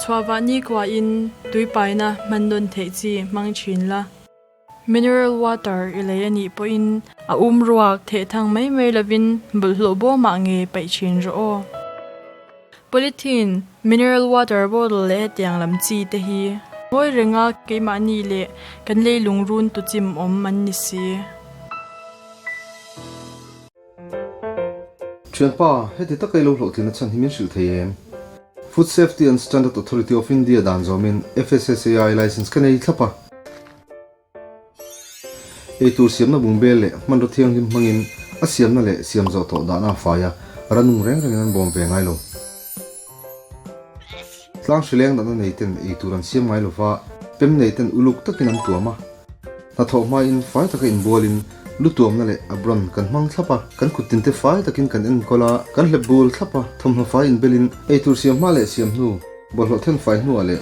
Chhuahvah nikhuain tui paina hman nawn theih chi hmang thin la. Mineral water i lei a nih pawhin a um ruak theh thang mai mai lovin bawlhhlawh bawmah nge paih thin rawh aw. Polythene, mineral water bottle leh hetiang lam chi te hi ngawi renga keimahni leh kan leilung run tu chim awm an ni si. Thianpa, heti taka i lo hlawhtlin a chhan hi min hrilh thei em? Food Safety and Standard Authority of India dan zawmin FSSAI license ka nei thlap a. Eitur siamna bungbel leh hmanraw thianghlim hmangin a siamna leh siam zawh tawh dahna a fai a, ranung reng rengin an bawm ve ngai lo. Tlang hrileng natna nei ten eitur an siam ngai lova, pem nei ten uluk takin an tuam a. Hnathawh hmain fai taka inbualin lu tuamna leh abron kan hmang thlap a, kan kut tinte fai takin kan enkawl a, kan hlep bul thlap a, thawmhnaw fai inbelin eitur siam hma leh siam hnu, bawlhhlawh then fai hnuah leh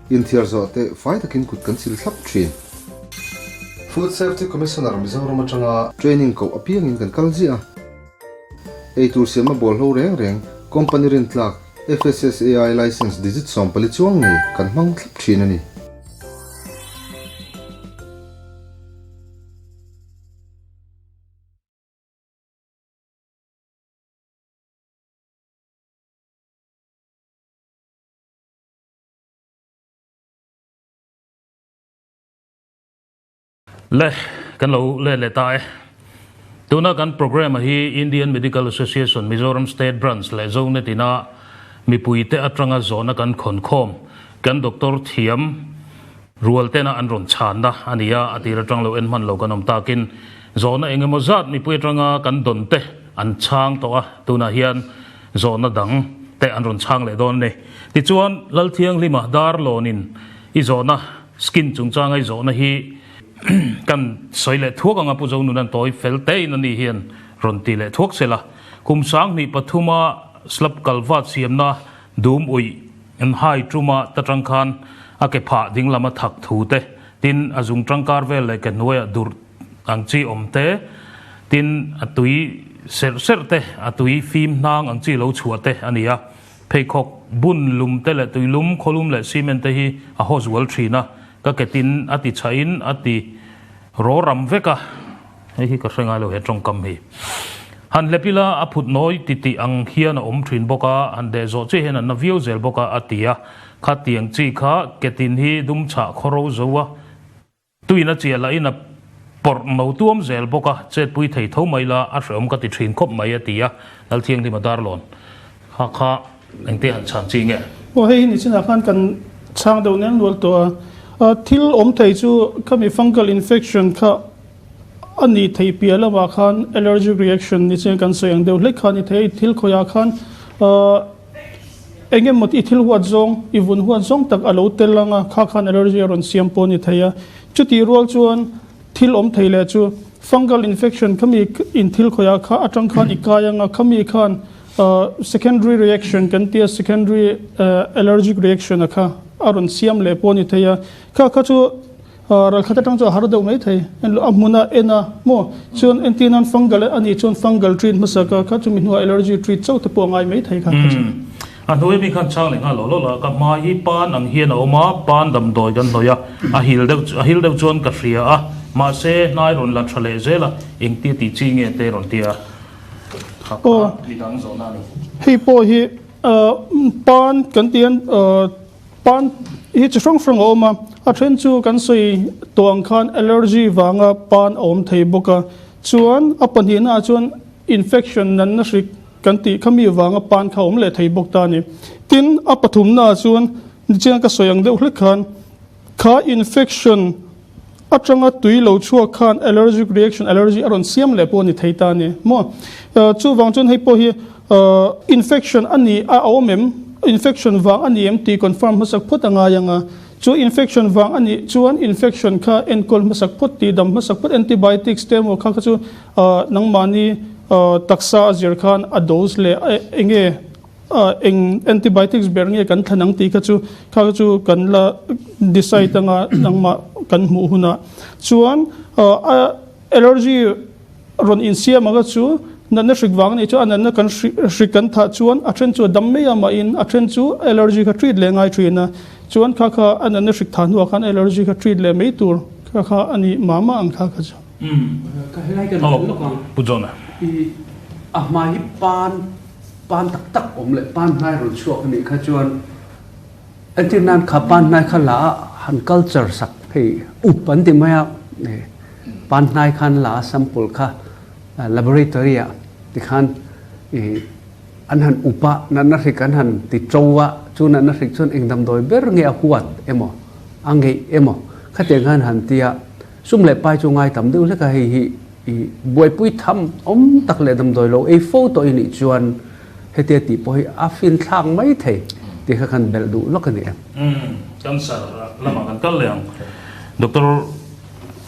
Inthiar zawh te fai takin kut kan sil thlap thin. Food Safety Commissioner Mizoram atanga training koh apiangin kan kal ziah a. Eitur siamna bawlhlo reng reng company rintlak FSSAI license digit 14 chuang ngei kan hmang thlap thin a ni. Le, kan lo let leh ta e. Tuna kan programme a hi Indian Medical Association Mizoram State Branch leh Zonet ina mipuite atanga zawhna kan khawn khawm kan doctor thiam rual tena an rawn chhanna a ni a, a tir atang lo en hman lo kan awm takin zawhna engemaw zat mipui atanga kan dawn te an chhang tawh a, tunah hian Zawhna dang te an rawn chhang leh dawn a ni. Tichuan, Lalthianghlima dar lawnin i zawhna, skin chungchanga i zawhna hi kan sawi leh thuak anga Pu Zonunan tawi fel tein a ni hian rawn ti leh thuak sela. Kum 2003 a slab kalvat siamna dum uih an hai tuma ta tang khan a ke phah ding lama thak thu te, tin a zung tangkar vel leh ke hnuaiah durh ang chi awm te, tin a tui serh serh te, a tui fim hnang ang chi lo chhuah te a ni a. Pheikhawk bun lum te leh tui lum, khawlum leh cement te hi a haw zual thin a, ka ke tin a ti chhahin a ti raw ram vek a, hei hi ka hre ngai lo he tawngkam hi. Han hlep ila a phut nawi ti tih ang hian a awm thin bawk a, han deh zawh chiah hian a na viau zel bawk a a ti a. Khatiang chi kha ke tin hi dum chhah khawro zo a. Tuin a chiah lah in a pawrh no tuam zel bawk a, chetpui thei tho mai la a hreawm ka ti thin khawp mai a ti a, Lalthianghlim a darlawn kha kha engte han chhan chi nge? Aw hei hi nichinah khan kan chhang deuh nel nual tawh a, thil awm thei chu khami fungal infection kha a ni thei piah lamah khan allergic reaction nichin kan sawi ang deuh hlek kha a ni thei a, thil khawiah khan Eng emaw i thil huat zawng, i vun huat zawng tak a lo tel ang a, kha khan allergy a rawn siam pawh a ni thei a. Chutih rual chuan thil awm thei leh chu fungal infection khami in thil khawih ah kha atang khan i kai ang a, khami khan secondary reaction kan tia secondary allergic reaction a kha a rawn siam leh pawh a ni thei a. Kha kha chu Ralkhat atang chu a har deuh mai thei. En a hmun a en a maw? Chuan entir nan fungal a nih chuan fungal treat hmasa ka kha chumi hnuah allergy treat chauh te pawh a ngai mai thei kha kha chu. A hnuai mi khan chang leh nghal lo lo la, ka hmai hi pan ang hian a awm a, pan damdawi kan hnawih a, a hil deuh a hil deuh chuan ka hria a, mahse hnai rawn la tha leh zel a, engtia tih chi nge te rawn tia kha kha midang zawhna a ni. Hei pawh hi pan kan tih hian Pan hi chi hrang hrang a awm a, a then chu kan sawi tawh ang khan allergy vanga pan a awm thei bawk a, chuan a pahnihna ah chuan infection nanna hrik kan tih kha mi vanga pan kha a awm leh thei bawk ta a ni. Tin, a pathumna ah chuan nichian ka sawi ang deuh hlek khan kha infection atanga tui lo chhuak khan allergic reaction, allergy a rawn siam leh pawh a ni thei ta a ni maw. Chuvang chuan hei pawh hi infection a ni a awm em, infection vang a ni em tih confirm hmasak phawt a ngai ang a. Chu infection vang a nih chuan infection kha enkawl hmasak phawt tih dam hmasak phawt antibiotics te emaw kha kha chu nangmahni taksa a zir khan a dose leh enge Eng antibiotics ber nge kan thlan ang tih kha chu kha kha chu kan la decide anga nangmah kan hmuh hunah chuan allergy rawn insiam anga chu Natna hrik vang a nih chuan a natna kan hrik kan thah chuan a then chu a dam mai a mahin a then chu allergy kha treat leh ngai thin a. Chuan kha kha a natna hrik thah hnuah khan allergy kha treat leh mai tur kha kha a ni mah mah ang kha kha chu. Ka helai kan hrilh lawk ang. Pu John-a. I a hmai hi pan pan tak tak awm leh pan hnai rawn chhuak a nih kha chuan entir nan kha pan hnai kha la a han culture sak hei up an ti mai a pan hnai khan la a sample kha Laboratory ah tikhan i an han up a, natna hrik an han ti to a, chu natna hrik chuan eng damdawi ber nge a huat emaw, a ngeih emaw khatiang khan han ti a, sum leh pai chu ngai tam deuh hlek a, hei hi i buaipui tham awm tak leh damdawi lo ei fo tawh i nih chuan hetia tih pawh hi a finthlak mai thei tih kha khan belh duh lawk a ni em? Umm, cancer lamah kan kal leh ang. Doctor.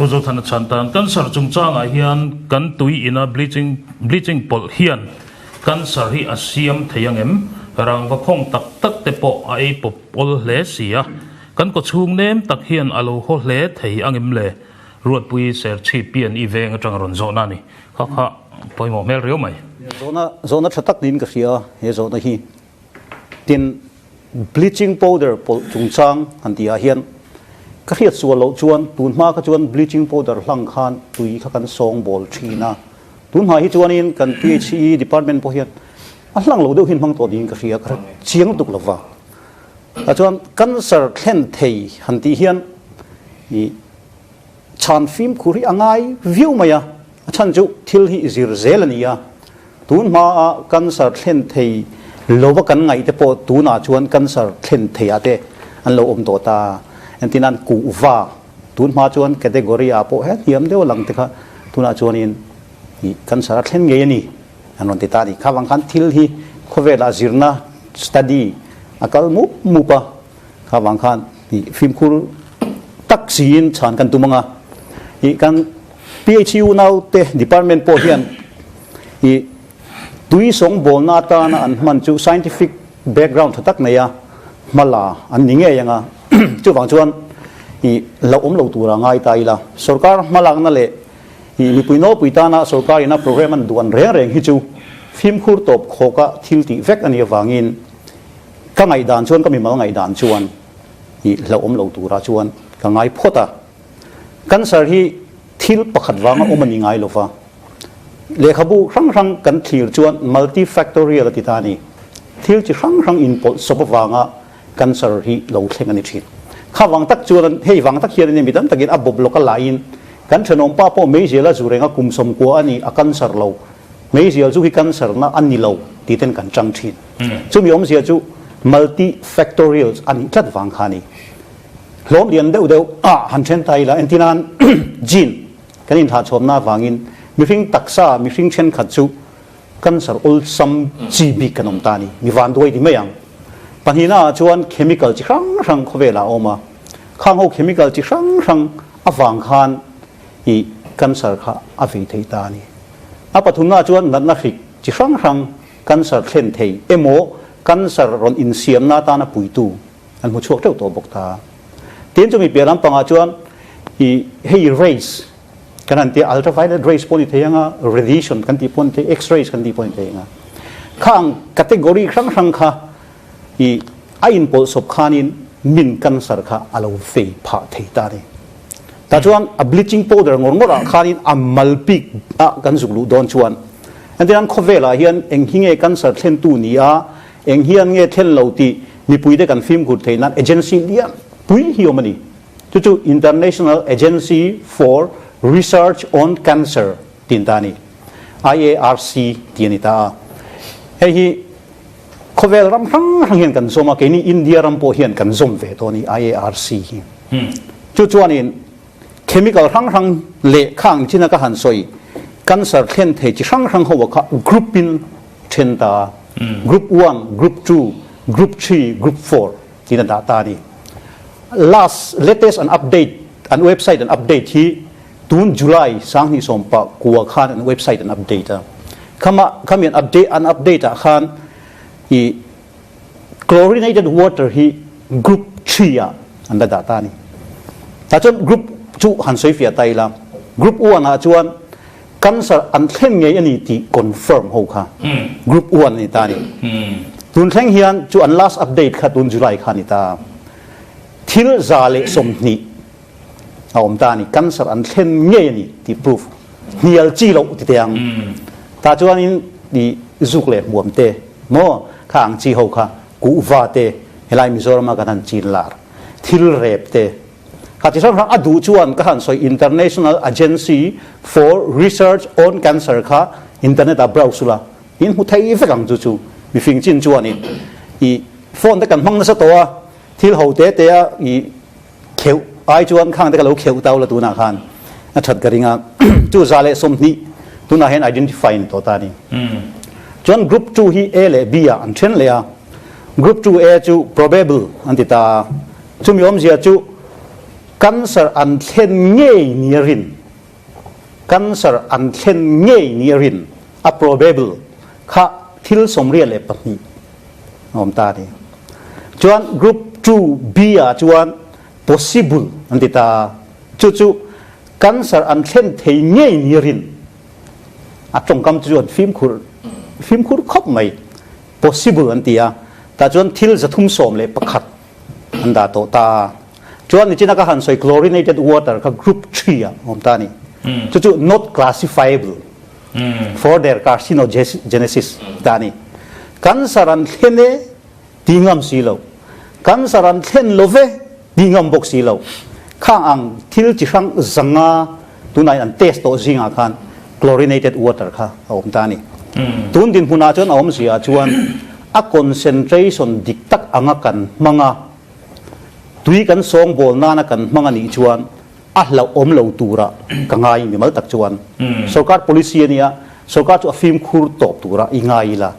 Pu Zothana chhan tan cancer chungchangah hian kan tui ina bleaching bleaching pawlh hian cancer hi a siam thei ang em? Rangva khawng tak tak te pawh a ei pawp awl hle si a, kan kawchhung nem tak hian a lo haw hle thei ang em le? Ruatpui Serchhip pian i veng atanga rawn zawhna a ni. Kha kha pawimawh hmel riau mai. Zawhna zawhna tha tak niin ka hria a, he zawhna hi. Tin, bleaching powder pawlh chungchang han tih ah hian ka hriat sual loh chuan tun hma kha chuan bleaching powder hlang khan tui kha kan sawng bawl thin a, tun hma hi chuanin kan PHE department pawh hian a hlang lo deuh hin hmang tawh niin ka hria, ka hre chiang tuk lova. Tah chuan cancer thlen thei han tih hian ih chhan fimkhur hi a ngai viau mai a, a chhan chu thil hi zir zel a ni a, Tun hmaa cancer thlen thei lova kan ngaih te pawh tunah chuan cancer thlen thei ah te an lo awm tawh ta. Entir nan kuhva tun hma chuan category ah pawh he hniam deuh a lang te kha tunah chuanin ih cancer a thlen ngei a ni an rawn ti ta a ni. Kha vang khan thil hi khawvelah zirna study a kal mup mup a, kha vang khan ih fimkhur tak siin chhan kan tum ang a, ih kan PHU naute department pawh hian i tui sawngbawlna atana an hman chu scientific background tha tak nei a, hmala an ni ngei ang a. Chuvang chuan i lo awm lo tura ngai ta ila, sorkar hmalakna leh i mipui nawlpui tana sorkar ina program an duan reng reng hi chu fimkhur tawp khawka thil tih vek a nih avangin ka ngaihdan chuan, ka mimal ngaihdan chuan i hlauhawm lo tura chuan ka ngai phawt a. Cancer hi thil pakhat vanga awm a ni ngai lova, lehkhabu hrang hrang kan thlir chuan multifactorial a ti ta a ni. Thil chi hrang hrang inpawlh sawp avanga cancer hi lo thleng a ni thin. Kha vang tak chuan hei vang tak hian a ni mi tam takin a bawp lawk a laiin kan thenawm pa pawh meizial a zu reng a kum 90 a ni a cancer lo, meizial zu hi cancer na a ni lo tih ten kan chang thin. Chumi awmzia chu multifactorials a nih tlat vang kha a ni. Hlawm lian deuh deuh ah han then ta ila, entirnan gene kan inthahchhuamna avangin mihring taksa mihring thenkhat chu cancer awlsam chi bik kan awm ta a ni, mi vanduai ti mai ang. Pahnihna ah chuan chemical chi hrang hrang khawvelah a awm a, khang ho chemical chi hrang hrang avang khan ih cancer kha a vei thei ta a ni. A pathumna ah chuan natna hrik chi hrang hrang cancer thlen thei emaw cancer rawn insiamna atana puitu an hmu chhuak teuh tawh bawk ta. Tin chumi piah lampangah chuan i hei rays kan han tia ultraviolet rays pawh ni thei anga radiation kan tih pawh ni thei x-rays kan tih pawh ni thei anga khang category hrang hrang kha i a inpawlhsawp khanin min cancer kha a lo fei phah thei ta a ni. Tah chuan a bleaching powder ngawr ngawrah khanin a mal bik a kan zuk luh dawn chuan entirnan khawvelah hian eng hi nge cancer thlentu ni a Eng hian nge thlen lo tih mipuite kan fimkhur theih nan agency lian pui hi awm a ni. Chu chu International Agency for Research on Cancer tiin ta a ni. IARC tih a ni ta a. Hei hi khawvel ram hrang hrang hian kan zawm a, keini India ram pawh hian kan zawm ve tawh a ni IARC hi. Chu chuanin chemical hrang hrang leh khang china ka han sawi cancer thlen thei chi hrang hrang ho kha group in then ta group 1 group 2 group 3 group 4 tiin a dah ta a ni. Last latest an update an website an update hi tun July 2019 khan an website an update a. Khama khami an update an update ah khan i chlorinated water hi group 3 ah an la dah ta a ni. Tah chuan group chu han sawi fiah ta ila group 1 ah chuan. Cancer an thlen ngei a ni tih confirm ho kha group one a ni ta a ni. Tun thleng hian chu an last update kha tun July kha a ni ta. Thil 120 a awm ta a ni. Cancer an thlen ngei a ni tih proof hnial chi loh ti teh ang. Tah chuanin i zuk leh hmuam te maw kha ang chi ho kha kuhva te helai Mizoram a kan han chin lar thil rep te Kha chi hrang hrang a duh chuan ka han sawi International Agency for Research on Cancer kha internet ah browse ula in hmu thei vek ang chu chu mifing chin chuanin i phone te kan hmang nasa tawh a thil ho te te a i kheuh ai chuan khang te ka lo kheuh tau la tunah khan a that ka ring a chu 120 tunah hian identify ni tawh ta a ni. Chuan group 2 hi A leh B ah an then leh a group 2 A chu probable an ti ta a. Chumi awmzia chu cancer an thlen ngei ni a rin, cancer an thlen ngei ni a rin, a probable, kha thil 22 a awm ta a ni. Chuan group 2B ah chuan possible an ti ta a, chu chu cancer an thlen thei ngei ni a rin, a tawngkam chu chuan fimkhur fimkhur khawp mai, possible an ti a, tah chuan thil 311 an dah tawh ta a. Chuan nichina ka han sawi chlorinated water kha group 3 ah awm ta a ni. Chu chu not classifiable for their carcinogenesis ta a ni. Cancer an thlen e ti ngam si lo. Cancer an thlen lo ve ti ngam bawk si lo. Khang ang thil chi hrang zanga tunah in an test tawh zingah khan chlorinated water kha a awm ta a ni. Tun dinhmunah chuan a awmzia chuan a concentration dik tak anga kan hmang a, tui kan sawngbawl nana kan hmang a nih chuan a hlauhawm lo tura ka ngai mimal tak chuan sorkar policy a nia, sorkar chu a fimkhur tawp tura i ngai ila.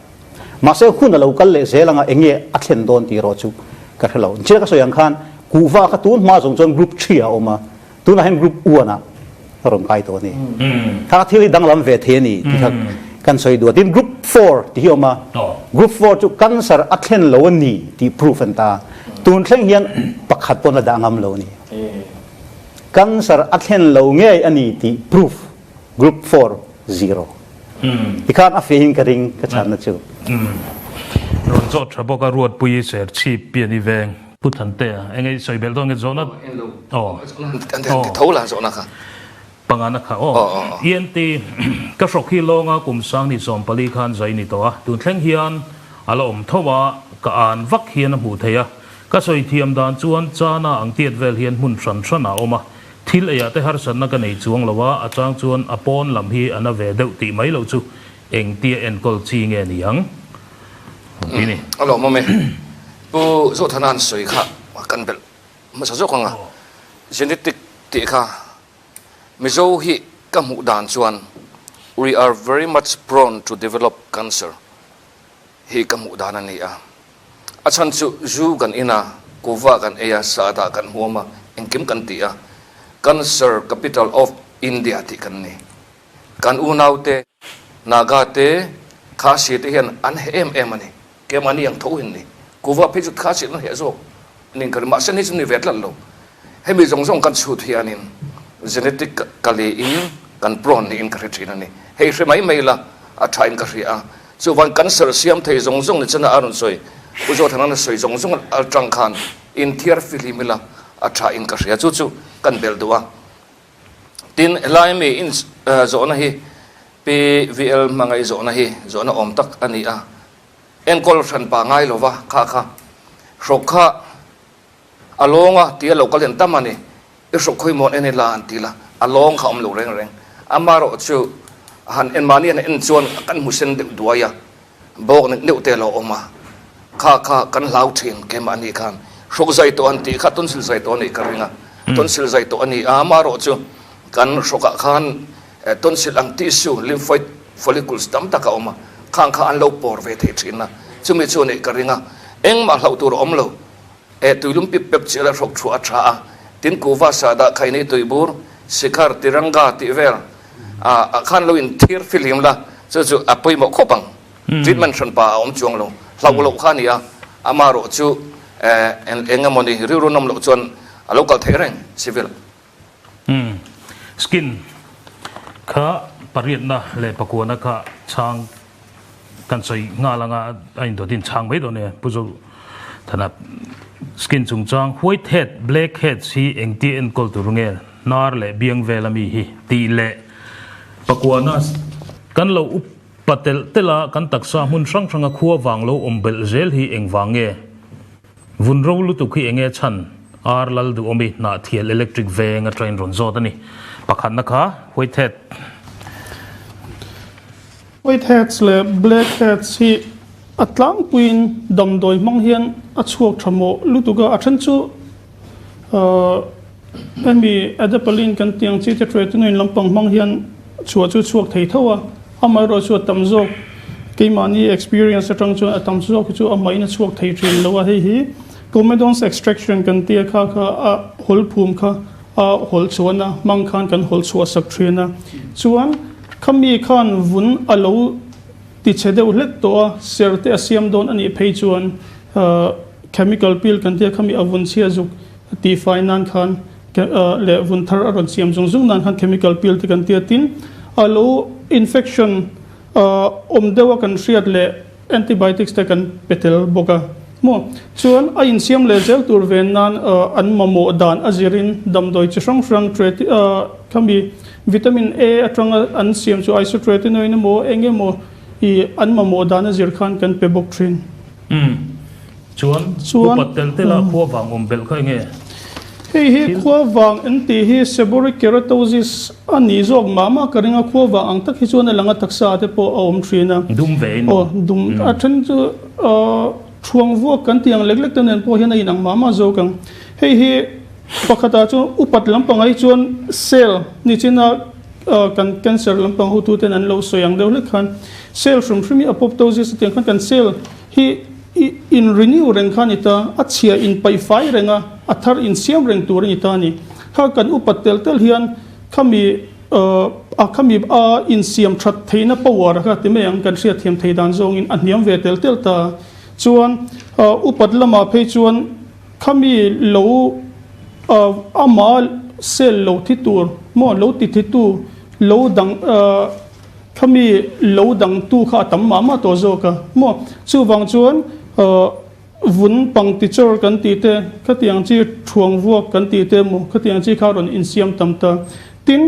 Mahse hun a lo kal leh zel anga eng nge a thlen dawn tih erawh chu ka hre lo. Nchina ka sawi ang khan kuhva kha tun hma zawng chuan group 3 ah a awm a, Tunah hian group 1 ah a rawn kai tawh a ni. Kha thil hi danglam ve thei a ni tih kha kan sawi duh a. Tin group 4 tih hi a awm a. Group 4 chu cancer a thlen lo a ni tih proof an ta. Tun thleng hian pakhat pawn a dah ngam lo a ni. Cancer a thlen lo ngei a ni tih proof group 4 zero. Tikhan a fiahin ka ring ka chhanna chu. Rawn zawt tha bawk a Ruatpui Serchhip pian i veng. Pu Thantea, eng nge i sawi belh dawn nge zawhna? Aw. Ti tho la zawhna kha. Pangana kha aw. ENT, ka hrawk hi lawnga kum 1024 khan zai ni tawh a, tun thleng hian a la awm tho a, ka an vak hian a hmuh theih a. Ka sawi thiam dan chuan chana ang tiat vel hian hmun hran hran a awm a, thil eiah te harsatna ka nei chuang lo a, a chang chuan a pawn lam hi a na ve deuh tih mai loh chu engtia enkawl chi nge ni ang? Ti ni. A lawmawm e. Pu Zothana'n sawi kha kan belh hmasa zawk ang a, genetic tih kha Mizo hi ka hmuh dan chuan we are very much prone to develop cancer hi ka hmuh dan a ni a. A chhan chu zu kan in a, kuva kan ei a, sahdah kan huam a, engkim kan ti a, cancer capital of India tih kan ni. Kan unaute Naga te, Khasi te hian an heh em em a ni. Keimahni ang tho hin ni. Kuva phei chu Khasi an heh zawk ning ka ri. Mahse ni chu ni ve tlat lo. Hemi zawng zawng kan chhut hianin genetic ka liin kan prone niin ka hre thin a ni. Hei hre mai mai la a tha in ka hria a. Chuvan cancer siam thei zawng zawng ni chana a rawn sawi Pu Zothana'n a sawi zawng zawng atang khan inthiar fihlim ila a tha in ka hria. Chu chu kan belh duh a. Tin, helai mi in zawhna hi PVL hmangaih zawhna hi zawhna awm tak a ni a, enkawl hran pa ngai lova kha kha hrawk kha a lawng a tia lo kal hian tam a ni, i hrawk khawi mawn en ila an ti la, a lawng kha a awm lo reng reng, amaherawh chu han en mahni han en chuan kan hmu sen deuh duai a. Bawk nek neuh te a lo awm a, kha kha kan hlau thin keimah anih khan hruk zai tawh an tih kha tonsil zai tawh anih ka ring a, tonsil zai tawh a ni a, amaherawh chu kan hrukah khan tonsil ang tissue lymphoid follicles tam tak a awm a, khang kha an lo pawr ve thei thin a, chumi chu anih ka ring a, engmah hlauh tur a awm lo, e tuilum pip pep chiah la hruk thuah a tha a, tin kuva sahdah khaini tuibur, sikhar, tiranga tih vel. Ah khan lo in thir fihlim la, chu chu a pawimawh khawp ang. Treatment hran pa a awm chuang lo, hlauh loh kha a ni a, amaherawh chu eng emaw ni rilru nawm loh chuan a lo kal theih reng civil. Skin kha. pariatna leh pakuana kha chhang kan sawi nghal anga a indawtin chhang mai dawn e Pu Zothana skin chungchang white head black heads hi engtia enkawl tur nge hnar leh biang vel ami hi tih leh pakuana kan lo up pa telh telh a kan taksa hmun hrang hranga khua vang lo awm belh zel hi engvang nge Vun ro lutuk hi enge chhan? Ar lal duhawm i hnahthial electric veng a train rawn zawt a ni. Pakhatna kha white head. White heads leh black heads hi a tlangpuiin damdawi hmang hian a chhuak tha mawh lutuk a, a then chu Hemi Adapalene kan tih ang chi te tretinoin lampang hmang hian chhuah chu chhuak thei tho a, amaherawh chu a tam zawk keimahni experience atang chuan a tam zawk hi chu amahin a chhuak thei thin lo a, hei hi Comedons extraction kan tia kha kha a hawl phum kha a hawl chhuahna hmang khan kan hawl chhuah sak thin a, chuan khami khan vun a lo ti chhe deuh hlek tawh a, ser te a siam dawn a nih phei chuan chemical peel kan tia khami a vun chhia zuk Tihfai nan khan leh vun thar a rawn siam zung zung nan khan chemical peel te kan tia tin a lo infection awm deuh a kan hriat leh antibiotics te kan pe tel bawk a maw. Chuan a insiam leh zel tur ven nan an mamawh dan a zirin damdawi chi hrang hrang khami vitamin A atanga an siam chu isotretinoin emaw eng emaw i an mamawh dan a zir khan kan pe bawk thin. Umm. Chuan, upat tel tel a khua vang awm belh kha enge? Hei hi khua vang an tih hi seborrheic keratosis a nih zawk mah mah ka ring a, khua vang ang tak hi chuan a lang a taksa te pawh a awm thin a. Dum ve in maw? Aw, dum. A then chu thuang vuak kan tih ang lek lek te nen pawh hian a inang mah mah zawk ang. Hei hi pakhatah chuan upat lampang ai chuan cell nichina kan cancer lampang hotuten an lo sawi ang deuh hlek khan cell hrim hrim hi apoptosis a tih ang khan kan cell Hi i in renew reng kha a ni ta, a chhia in paih fai reng a, a thar in siam reng tur a ni ta a ni. Kha kan upat tel tel hian khami a khami a insiam that theihna power kha ti mai ang kan hriatthiam thei dan zawngin a hniam ve tel tel ta. Chuan upat lamah phei chuan khami lo ama cell lo thi tur maw lo ti thi tu lo dang Khami lo dangtu kha a tam mah mah tawh zawk a maw? Chuvang chuan vun pang ti chawr kan tih te, khatiang chi thuang vuak kan tih te maw, khatiang chi kha rawn insiam tam ta. Tin,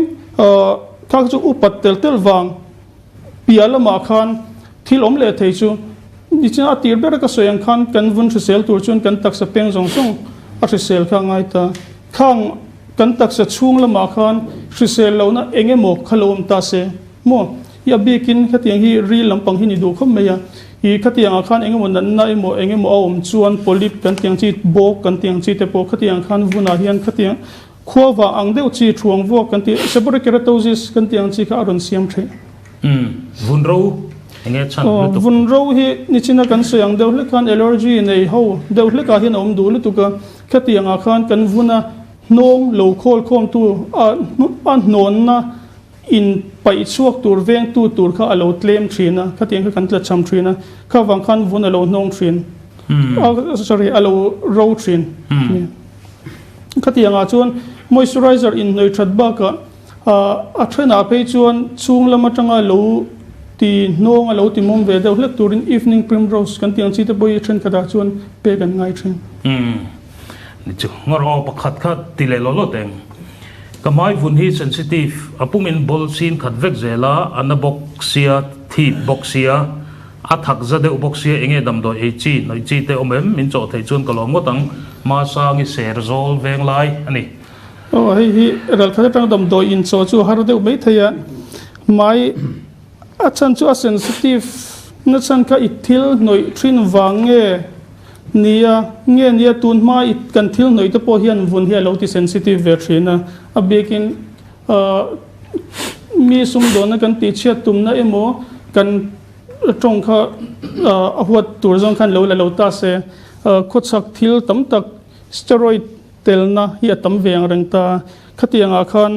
kha chu upat tel tel vang piah lamah khan thil awm leh thei chu nichina a tir ber a ka sawi ang khan kan vun hrisel tur chuan kan taksa peng zawng zawng a hrisel kha a ngai ta. Khang kan taksa chhung lamah khan hrisel lohna eng emaw kha lo awm ta se maw? I a bikin khatiang hi ril lampang hi ni duh khawp mai a. I khatiangah khan eng emaw natna emaw eng emaw a awm chuan polyp kan tih ang chi, bawk kan tih ang chi te pawh khatiang khan vunah hian khatiang khuava ang deuh chi, thuang vuak kan tih, seborrheic keratosis kan tih ang chi kha a rawn siam theih. Umm, vun ro enge chhan lutuk. Vun ro hi nichina kan sawi ang deuh hlek khan allergy nei ho deuh hlekah hian a awm duh lutuk a. Khatiangah khan kan vuna hnawng lo khawl khawmtu a a hnawnna in paih chhuak tur vengtu tur kha a lo tlem thin a, khatiang kha kan tla cham thin a, kha vang khan vun a lo hnawng thin, sorry a lo ro thin. Khatiangah chuan moisturizer inhnawih that bakah A thenah phei chuan chhung lam atanga lo ti hnawng a lo ti mawm ve deuh hlek turin evening primrose kan tih ang chi te pawh hi thenkhatah chuan pek an ngai thin. Umm ni chu ngawr aw pakhat kha ti leh law law teng. Ka hmai vun hi sensitive a pumin ball sin khat vek zel a, a na bawk sia, thip bawk sia, a thak za deuh bawk sia enge damdawi ei chi hnawih chi te awm em min chawh theih chuan ka lawm ngawt ang Masangi ser zawl veng lai a ni. Aw hei hi ralkhat atang damdawi inchaw chu a har deuh mai thei a, mai a chhan chu a sensitive na chhan kha i thil hnawih thin vang nge nia nge nia tun hma i kan thil hnawih te pawh hian vun hi a lo ti sensitive ve thin a, a bikin mi sumdawnna kan tihchhiat tumna emaw kan tawng kha a huat tur zawng khan lo la lo ta se khawchhak thil tam tak steroid Telna hi a tam ve ang reng ta. Khatiangah khan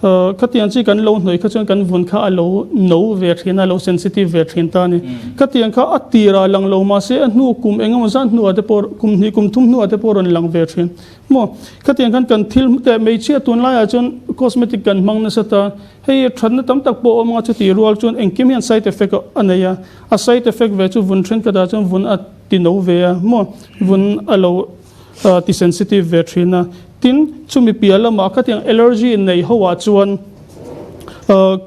Khatiang chi kan lo hnawih kha chuan kan vun kha a lo no ve thin a, a lo sensitive ve thin ta a ni. Khatiang kha a tirah lang lo mahse a hnu kum engemaw zat hnuah te pawh kum hnih kum thum hnuah te pawh rawn lang ve thin. Maw? Khatiang khan kan thil teh hmeichhia tunlaiah chuan cosmetic kan hmang nasa ta. Hei thatna tam tak pawh a awm anga chutih rual chuan engkim hian side effect a nei a. A side effect ve chu vun thenkhatah chuan vun a ti no ve a maw? Vun a lo ti sensitive ve thin a. Tin, chumi piah lamah khatiang allergy nei ho ah chuan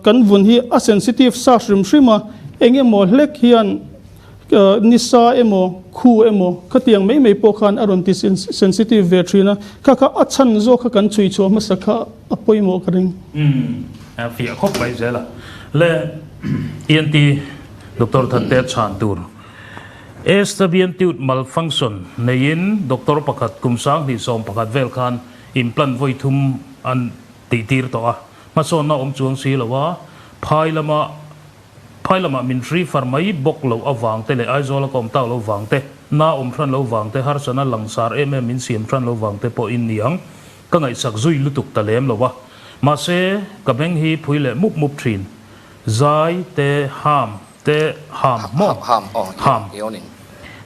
kan vun hi a sensitive sa hrim hrim a, eng emaw hlek hian nisa emaw khu emaw khatiang mai mai pawh khan a rawn ti sensitive ve thin a, kha kha a chhan zawk kha kan chhui chhuah hmasa kha a pawimawh ka ring. Umm, a fiah khawp mai zel a. Le ENT Doctor Thante chhan tur. Estabian tube malfunction neiin doctor pakhat kum 2011 vel khan implant vawi thum an tihtir tawh a, hmasawnna awm chuang si lo a, phai lama phai lamah min hri far mai bawk loh avang te leh Aizawl a ka awm tak lo vang te, na awm hran lo vang te, harsatna langsar em em min siam hran lo vang te pawhin ni ang ka ngaihsak zui lutuk ta lem lo a. Mahse, ka beng hi phui leh mup mup thin. Zai te ham te ham maw? Ham, aw, Ham.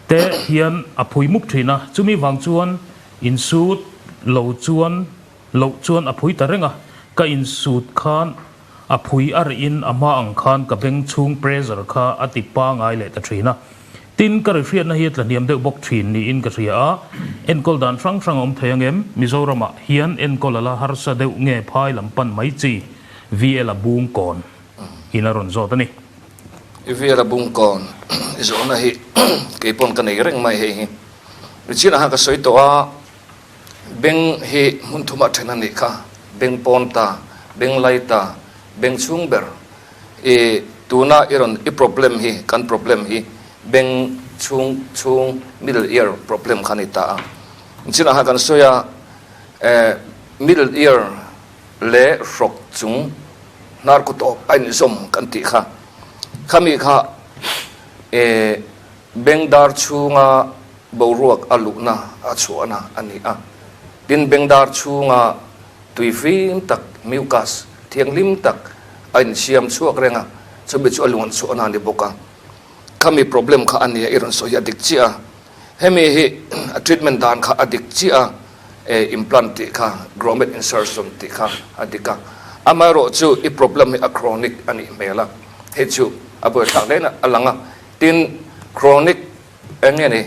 Te hian a phui mup thin a, chumi vang chuan insut lo chuan loh chuan a phui ta reng a, ka insut khan a phui a rih in a hma ang khan ka beng chhung pressure kha a ti pangai leh ta thin a. Tin, ka ri hriatna hi a tla hniam deuh bawk thin niin ka hria a, enkawl dan hrang hrang a awm thei ang em? Mizoramah hian enkawl a la harsa deuh nge phai lam pan mai chi VL a bung kawn in a rawn zawt a ni. I VL a bung kawn i zawhna hi kei pawn ka nei reng mai hei hi. Richina khan ka sawi tawh a, beng hi hmun thumah then a nih kha, beng pawn ta, beng lai ta, beng chhung ber. I tuna i rawn i problem hi kan problem hi beng chhung chhung middle ear problem kha a ni ta a. Richina khan kan sawi a, middle ear leh hrawk chung hnar ku tawp a inzawm kan tih kha. Khami kha e Bengdar chhunga boruak a luhna a chhuahna a ni a. Tin, Bengdar chhunga tui fim tak, mucus, thianghlim tak a insiam chhuak reng a, chumi chu a luan chhuahna a ni bawk a. Khami problem kha a nia i rawn sawi hi a dik chiah a. Hemi hi a treatment dan kha a dik chiah a, e implant tih kha, grommet insertion tih kha a dik a. Amaherawh chu i problem hi a chronic a nih hmel a, hei chu a buaithlak hle in a lang a. Tin, chronic eng nge ni,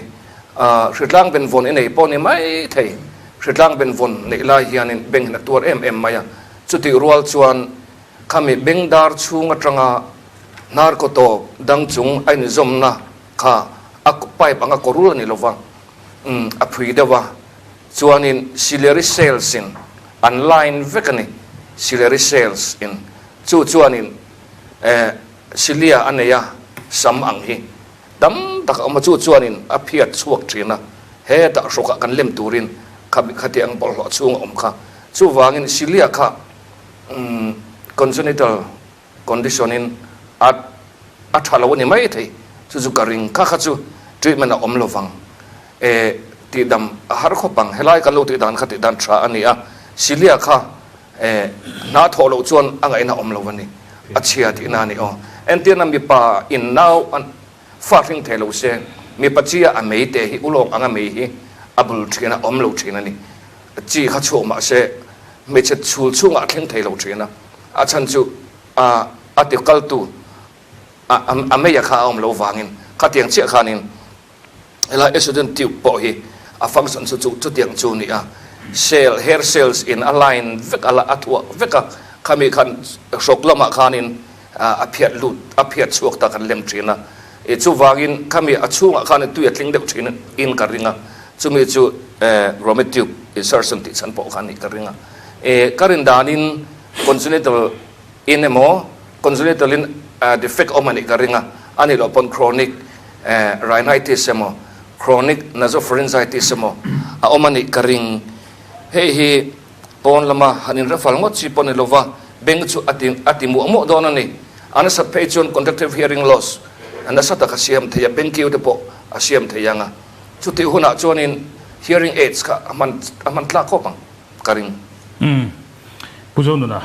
hritlang benvawn i nei pawh ni mai thei, hritlang benvawn neih lai hianin beng hian a tuar em em mai a. Chutih rual chuan khami bengdar chhung atanga hnar kaw tawp dang chung a inzawmna kha a pipe anga kaw rul a ni lova, a phui deuh a, chuanin ciliary cells in an line vek a ni, ciliary cells in, chu chuanin cilia a nei a, sam ang hi tam tak a awm a, chu chuanin a phiat chhuak thin a, hetah hrawkah kan lem turin kha khati ang bawlhhlawh chhung a awm kha, chuvangin cilia kha congenital Condition in a a tha lo a ni mai thei, chu chu ka ring kha kha chu treatment a awm lovang e tihdam a har khawp ang, helai kan lo tih dan kha tih dan tha a ni a, Cilia kha e hna thawh loh chuan a ngaihna awm lo a ni, a chhia tihna a ni aw. Entirna mipa in nau an fa hring thei lo se, mipa chia a mei te hi ulawk anga mei hi a bul thin a, awm lo thin a ni, chi kha chhuak mah se hmeichhe chhul chhungah a thleng thei lo thin a. A chhan chu a a ti kaltu a a meia kha a awm lo vangin khatiang chiah khanin helai estrogen tube pawh hi a function chu chu chutiang chu ni a, cell hair cells in a line vek a la a thuah vek a, khami khan hrawk lamah khanin a phiat lut a phiat chhuak ta kan lem thin a, i chuvangin khami a chhungah khanin tui a tling deuh thin in ka ring a, chumi chu grommet tube insertion tih chhan pawh kha a nih ka ring a. E ka rin danin congenital in emaw congenital in defect awm a nih ka ring a, a nih loh pawn chronic rhinitis emaw chronic nasopharyngitis emaw a awm a nih ka ring. Hei hi pawn lama han inrefal ngawt chi pawh ni lova beng chu a ti a ti muah muah dawn a ni. A nasat phei chuan conductive hearing loss nasa tak a siam thei a, beng kiu te pawh a siam thei ang a. Chutih hunah chuanin hearing aids kha a hman a hman tlak khawp ang. Ka ring. Umm. Pu Zonuna.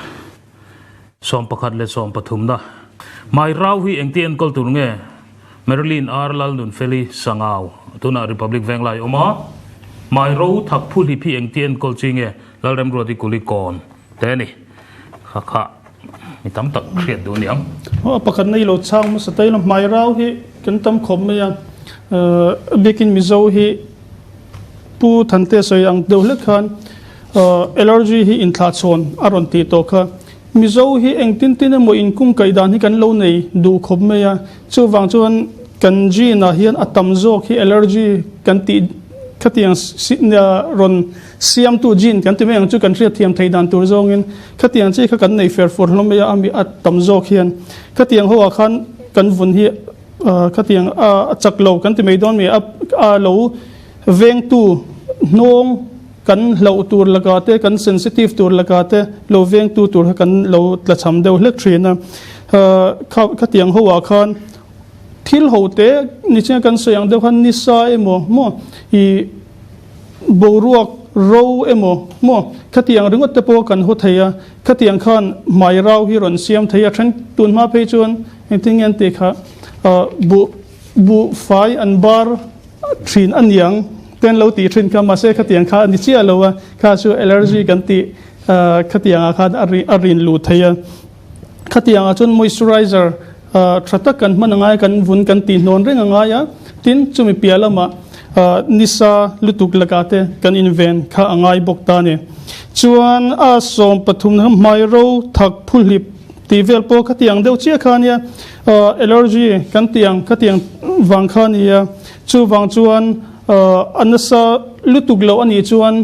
11 leh 13 na. Hmai rau hi engti enkawl tur nge? Marilyn R. Lalnunfeli Sangau, tunah Republic Venglai awm a, Hmai ro thak phuhlip hi engti enkawl chi nge? Lalremruati Kulikawn te a ni. Kha kha mi tam tak hriat duh aniang. A pakhat na i lo chhang hmasa ta ila hmai rau hi kan tam khawp mai a, a bikin Mizo hi Pu Thante sawi ang deuh hlek khan allergy hi inthlahchhawn a rawn tih tawh kha. Mizo hi engtin tin emaw inkung kaih dan hi kan lo nei duh khawp mai a, chuvang chuan kan gene ah hian a tam zawk hi allergy kan tih khatiang rawn siamtu gene kan ti mai ang chu kan hriatthiam thei dan tur zawngin khatiang chi kha kan nei fer fur hlawm mai a, ami a tam zawk hian khatiang ho ah khan kan vun hi khatiang a chak lo kan ti mai dawn mi a lo vengtu hnawng kan hlauh tur lakah te kan sensitive tur lakah te lo vengtu tur kha kan lo tlachham deuh hlek thin a kha khatiang ho ah khan thil ho te ni chiang kan sawi ang deuh khan nisa emaw maw i boruak ro emaw maw khatiang ringawt te pawh kan haw thei a khatiang khan hmai rau hi rawn siam thei a then tun hma phei chuan engtin nge an tih kha buh buhfai an bar thin a niang te an lo tih thin kha mahse khatiang kha a ni chiah lo a kha chu allergy kan tih khatiang ah khan a rin luh thei a khatiang ah chuan moisturizer tha tak kan hman a ngai kan vun kan tih hnawn reng a ngai a tin chumi piah lamah nisa lutuk lakah te kan inven kha a ngai bawk ta a ni chuan a 13 na hmai ro thak phuhlip Tih vel pawh khatiang deuh chiah kha ania, allergy kan tih ang khatiang vang kha ania, chuvang chuan a nasa lutuk loh anih chuan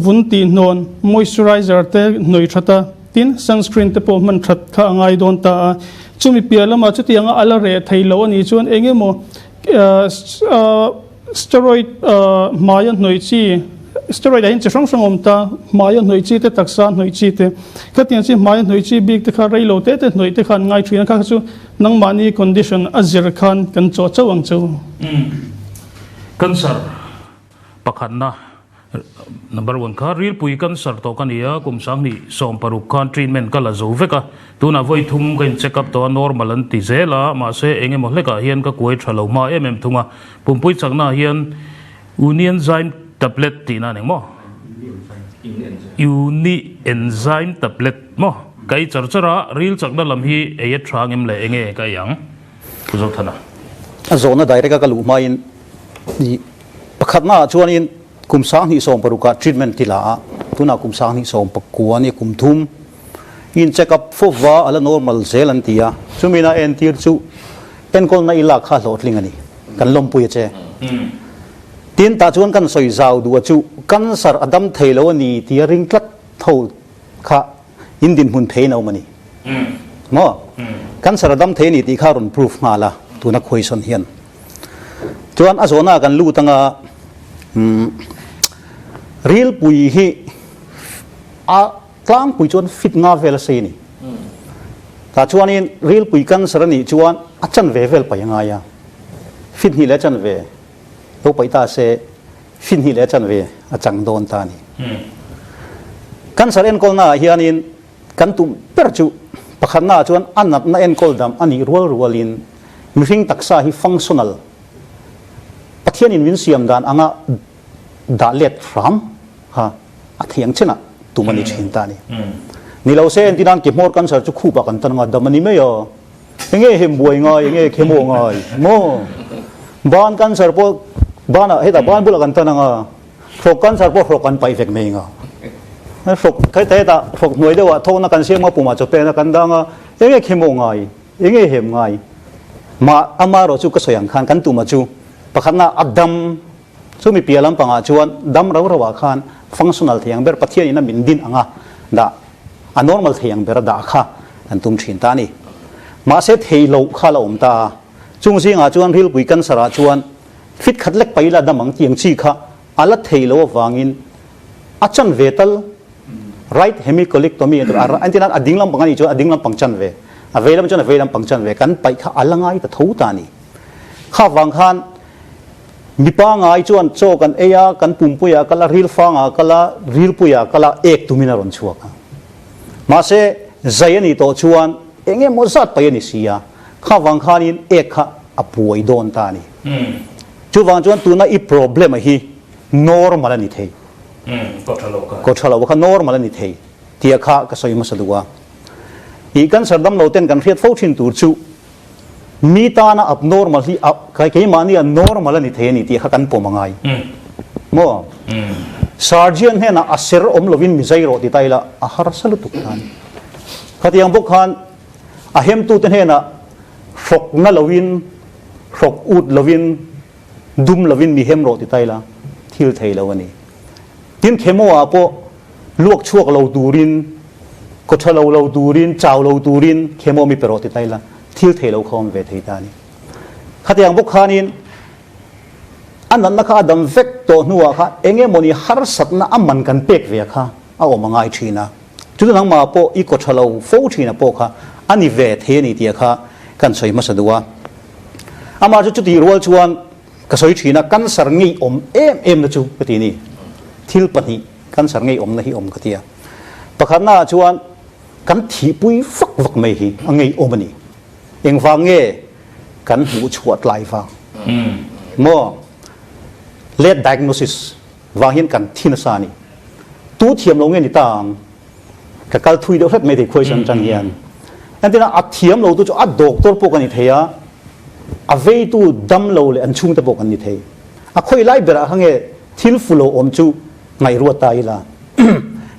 vun tih hnawn moisturizer te hnawih that a, tin sunscreen te pawh hman that kha a ngai dawn ta a, chumi piah lamah chutianga a la reh thei loh anih chuan eng emaw Steroid hmaia hnawih chi, Steroid ah hian chi hrang hrang a awm ta, hmaia hnawih chi te, taksa hnawih chi te. Khatiang chi hmaia hnawih chi bik te kha rei lo te te hnawih te kha an ngai thin a, kha kha chu nangmahni condition a zir khan kan chawh chauh ang chu. Cancer pakhatna Number one kha rilpui cancer tawh ka ni a, kum 2016 khan treatment ka la zo vek a, tunah vawi thum ka in check up tawh a, normal an ti zel a, mahse eng emaw hlekah hian ka kuai tha lo hma em em thung a, pumpui chakna ah hian Unienzyme tablet tihna a ni maw? Unienzyme tablet maw? Ka ei char char a, ril chakna lam hi ei a tha ngem le enge ka ei ang? Pu Zothana. A zawhna direct a ka luh hmain i Pakhatna ah chuanin kum 2016 ah treatment ti la a, tunah kum 2019 a ni kum thum in check up fo va a la normal zel an ti a, chumina entir chu enkawlna i lak kha hlawhtling a ni, kan lawmpui a che. Tin, tah chuan kan sawi zau duh a chu cancer a dam thei lo a ni tia ring tlat tho kha in dinhmun pheiin a awm a ni maw? Cancer a dam thei a ni tih kha a rawn proof nghal a tuna question hian. Chuan a zawhna ah kan lut anga rilpui hi a tlangpui chuan fit nga vel a sei a ni. Tah chuanin rilpui cancer a nih chuan a chanve vel paih a ngai a, fit hnih leh a chanve lo paih ta se fit hnih leh a chanve a chang dawn ta a ni. Cancer enkawlna ah hianin Kan tum ber chu pakhatnaah chuan a natna enkawl dam a nih rual rualin mihring taksa hi functional, Pathianin min siam dan anga dah let hram kha a thei ang chenah tum a ni thin ta a ni. Ni lo se entinan ke hmawr cancer chu khupah kan tan anga dam a ni mai a, enge hem buai ngai, enge chemo ngai maw? Ban cancer pawh banah hetah ban bulah kan tan anga Hrawk cancer pawh hrawk an paih vek mai nga. Hrawk heta hetah hrawk hnuai deuhah thawkna kan siam a pumah chaw pekna kan dang a, enge khemo ngai, enge hem ngai. Mah ama erawh chu ka sawi ang khan kan tuma chu pakhatna a dam chu mi piah lampangah chuan dam rau rauah khan functional thei ang ber Pathian in a min din anga dah a normal thei ang ber a dah kha kan tum thin ta a ni. Mahse thei loh kha la awm ta a, chung zingah chuan rilpui cancer ah chuan Fit khat lek paila dam ang tiang chi kha a la thei lo avangin a chan ve tal right hemicolectomy an ti a, an ti nan a ding lampang a nih chuan a ding lampang chan ve, a vei lam chuan a vei lampang chan ve kan paih kha a la ngai ta tho ta a ni. Kha vang khan mipa ngai chuan chaw kan ei a, kan pumpui ah kal a, ril fang ah kal a, rilpui ah kal a, ek tumin a rawn chhuak a. Mahse. Zai a nih tawh chuan eng emaw zat paih a ni si a, kha vang khanin ek kha a buai dawn ta a ni. Chuvang chuan tuna i problem a hi normal a ni thei. Kaw tha lo kha normal a ni thei tia kha ka sawi hmasa duh a. I cancer damlo ten kan hriat fo thin tur chu Mi tana abnormal hi a keimahni a normal a ni thei a ni tih kha kan pawm a ngai. Maw? Surgeon hnenah a ser awm lovin mi zai rawh ti ta ila a harsa lutuk ta a ni. Khatiang bawk khan a hemtute hnenah hrawk na lovin, hrawk ut lovin, dum lovin mi hem rawh ti ta ila thil thei lo a ni. Tin, chemo ah pawh luak chhuak lo turin, kaw tha lo lo turin, chau lo turin chemo mi pe rawh ti ta ila thil thei lo kha awm ve thei ta a ni. Khatiang bawk khanin a natna kha a dam vek tawh hnuah kha eng emawni harsatna a man kan pek ve kha a awm a ngai thin a. Chu chu nangmah pawh i kaw tha lo fo thin a pawh kha a ni ve thei a ni tih kha kan sawi hmasa duh a. Amah chu chutih rual chuan Ka sawi thin a, cancer ngeiawm em em na chu ka ti ni. Thil pahnih cancer ngeiawmna hi awm ka ti a. Pakhatna ah chuan kan thihpui vak vak mai hi a ngeiawm a ni. Engvang nge kan hmuh chhuah tlai vang maw? Late diagnosis vang hian kan thi nasa a ni. Tu thiam lo nge ni ta ang? Ka kal thui deuh hret mai thei khuaisan atang hian. Entirna a thiam lo tu chu a doctor pawh ka ni thei a, a veitu dam lo leh an chhungte pawh kan ni thei. A khawi lai berah kha nge thil fu lo awm chu ngaihruat ta ila.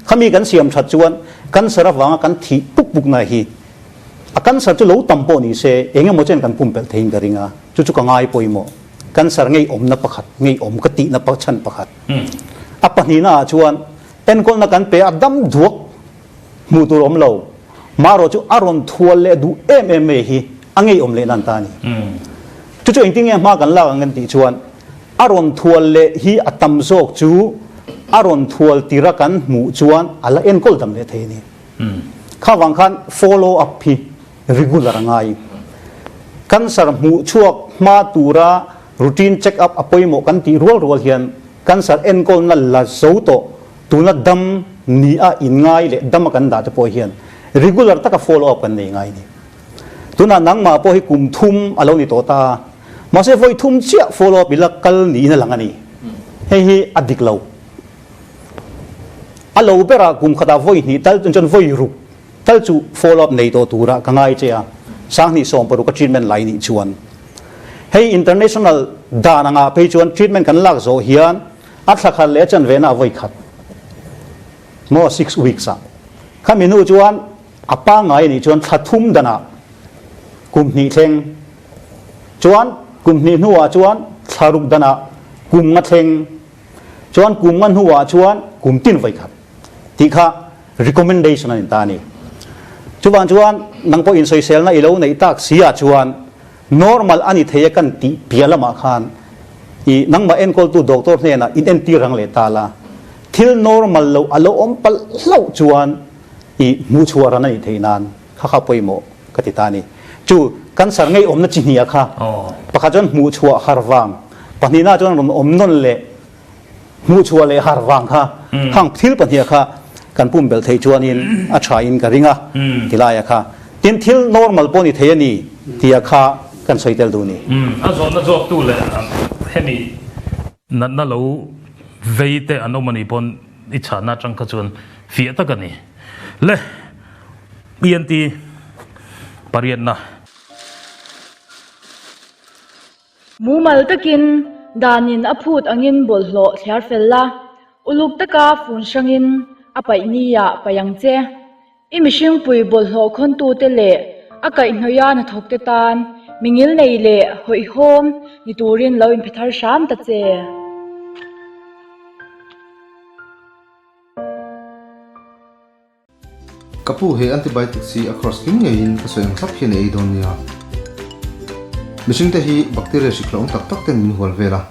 Khami kan siam that chuan cancer avanga kan thih puk puk na hi a cancer chu lo tam pawh ni se eng emaw chen kan pumpelh theiin ka ring a, chu chu ka ngai pawimawh. Cancer ngeiawmna pakhat, ngeiawm ka tihna chhan pakhat. A pahnihna ah chuan Enkawlna kan pe a dam duak hmuh tur awm lo. Marawh chu a rawn thual leh duh em em mai hi a ngeiawm leh nan ta a ni. Chu chu engtin nge hma kan lak ang kan tih chuan a rawn thual leh hi a tam zawk chu a rawn thual tira kan hmuh chuan a la enkawl dam leh thei a ni. Kha vang khan follow up hi regular a ngai. Cancer hmuh chhuak hma tura routine check up a pawimawh kan tih rual rual hian Cancer enkawlna la zo tawh tuna dam ni a inngai leh dam a kan dah te pawh hian regular taka follow up kan nei ngai ni. Tunah nangmah pawh hi kum thum a lo ni tawh ta a, mahse vawi thum chiah follow up ila kal niin a lang a ni. Hei hi a dik lo. A lo berah kum khatah vawi hnih tal chuan vawi ruk tal chu follow up nei tawh turah ka ngai che a, 2016 a treatment lai nih chuan. Hei international dan anga phei chuan treatment kan lak zawh hian a thla khat leh a chanve na a vawi khat maw six weeks ah khami hnu chuan a pangngai anih chuan thla thum danah kum hnih thleng chuan kum hnih hnuah chuan thla ruk danah kum nga thleng chuan kum nga hnuah chuan kum tin vawi khat tih kha recommendation a ni ta a ni. Chuvang chuan nang pawh insawiselna i lo neih tak si ah chuan normal a ni thei e kan tih piah lamah khan i nangmah enkawltu doctor hnenah in entir rang leh ta la, thil normal lo a lo awm palh hlauh chuan i hmuhchhuah ran a nih theih nan kha kha pawimawh ka ti ta a ni. Chu cancer ngeiawmna chi hnih ah kha pakhat chuan hmuhchhuah har vang, pahnihna chuan rawn awm nawn leh Hmuhchhuah leh har vang kha hang thil pahniha kha kan pumpelh theih chuanin a thain ka ring a tilai a kha. Tin thil normal pawh ni thei a ni tia kha kan sawi tel duh ni. A zawhna zawktu leh hemi natna lo vei te an awm a nih pawn i chhanna atang kha chuan fiah tak a ni. Le ENT pariatna. Mumal takin danin a phut angin bawlhhlawh thliar fel la, uluk taka fun hrangin a paih ni-ah paih ang che. I mihringpui bawlhhlawh khawntute leh a kaihhnawih a hnathawkte tan mi ngilnei leh hawihhawm ni turin lo inphe thar hram ta che. Ka pu he antibiotics hi a course kim ngeiin ka sawi ang thlap hian a ei dawn nia. Mihringte hi bacteria hrik hlauhawm tak tak ten min hual vel a,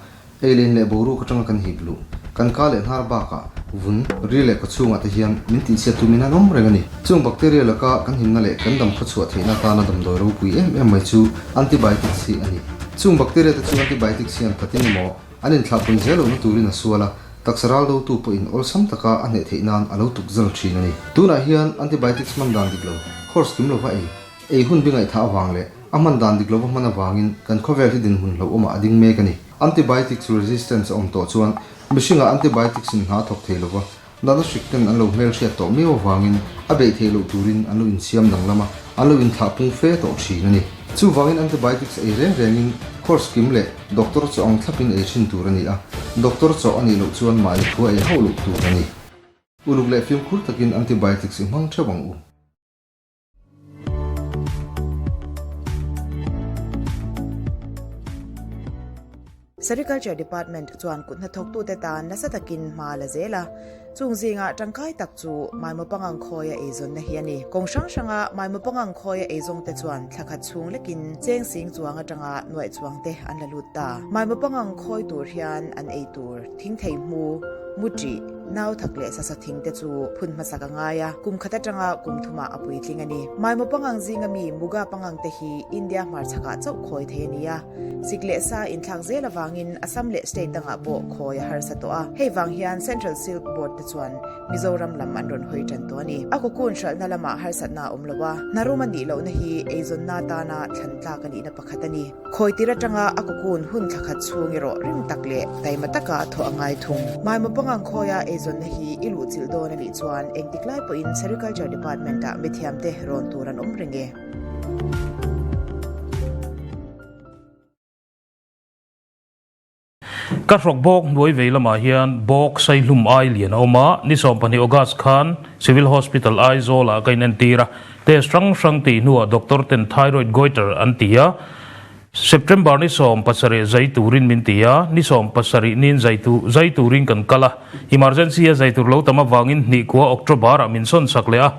ei leh in leh boruak atanga kan hip luh, kan ka leh hnar bakah vun, ri leh kawchhungah te hian min tihchhiat tumin an awm reng a ni. Chung bacteria laka kan himna leh kan dam khawchhuah theihna atana damdawi ropui em em mai chu antibiotics hi a ni. Chung bacteria te chu antibiotics hian khatin emaw an inthlahpun zel lohna turin a sual a. Taksa ral dotu pawhin awlsam taka a hneh theih nan a lo tuk zal thin a ni. Tunah hian antibiotics hman dan dik lo, course kim lova ei, ei hun bi ngaihthah avang leh a hman dan dik lova hman avangin kan khawvel hi dinhmun hlauhawmah a ding mek a ni. Antibiotics resistance a awm tawh chuan mihringah antibiotics in hna a thawk thei lova, Natna hrik ten an lo hmelhriat tawh miau avangin a beih theih loh turin an lo insiam danglam a, an lo inthlah pung fe tawh thin a ni. Chuvangin antibiotics ei reng rengin course kim leh doctor chaw ang thlapin ei thin tur a ni a, doctor chaw a nih loh chuan mahni thua ei hauh loh tur a ni. Uluk leh fimkhur takin antibiotics i hmang theuh ang u. Sericulture Department chuan kut hnathawktute tan nasa takin hma la zel a, chung zingah tangkai tak chu Maimaw pangang khawia eizawnna hi a ni. Kawng hrang hranga Maimaw pangang khawia eizawngte chuan thla khat chhung lekin cheng sing chuang atanga nuaih chuangte an la lut ta. Maimaw pangang khawi tur hian an ei tur thingthei hmu, mu ṭih, nau thak leh sasa thing te chu phun hmasak a ngai a, kum khat atanga kum thumah a puitling a ni. Maimaw pangang zinga mi Muga pangang te hi India hmarchhakah chauh khawi thei a ni a, sik leh sa inthlak zel avangin Assam leh state dangah pawh khawi a harsa tawh a, hei vang hian Central Silk Board te chuan Mizoram lam an rawn hawi tan tawh a ni. A cocoon hralhna lamah harsatna a awm lo a, hnarum a nih lohna hi eizawnna atana thlan tlak a nihna pakhat a ni. Khawi tir atanga a cocoon hun thla khat chhung erawh rim tak leh taima taka thawh a ngai thung. Maimaw pangang khawia eizawnna hi i luhchilh dawn a nih chuan engtik lai pawhin Sericulture Department-ah mithiamte rawn tur an awm reng e. Ka hrawk bawk hnuai vei lamah hian bawk Saihlum ai lian a awm a, ni 12 August khan Civil Hospital Aizawl ah ka inentir a, test hrang hrang tih hnuah doctor ten thyroid goiter an ti a, September ni 17 zai turin min ti a, ni 17 nin zai tu zai turin kan kal a, emergency a zai tur lo tam avangin hnihkua October ah min sawn sak leh a.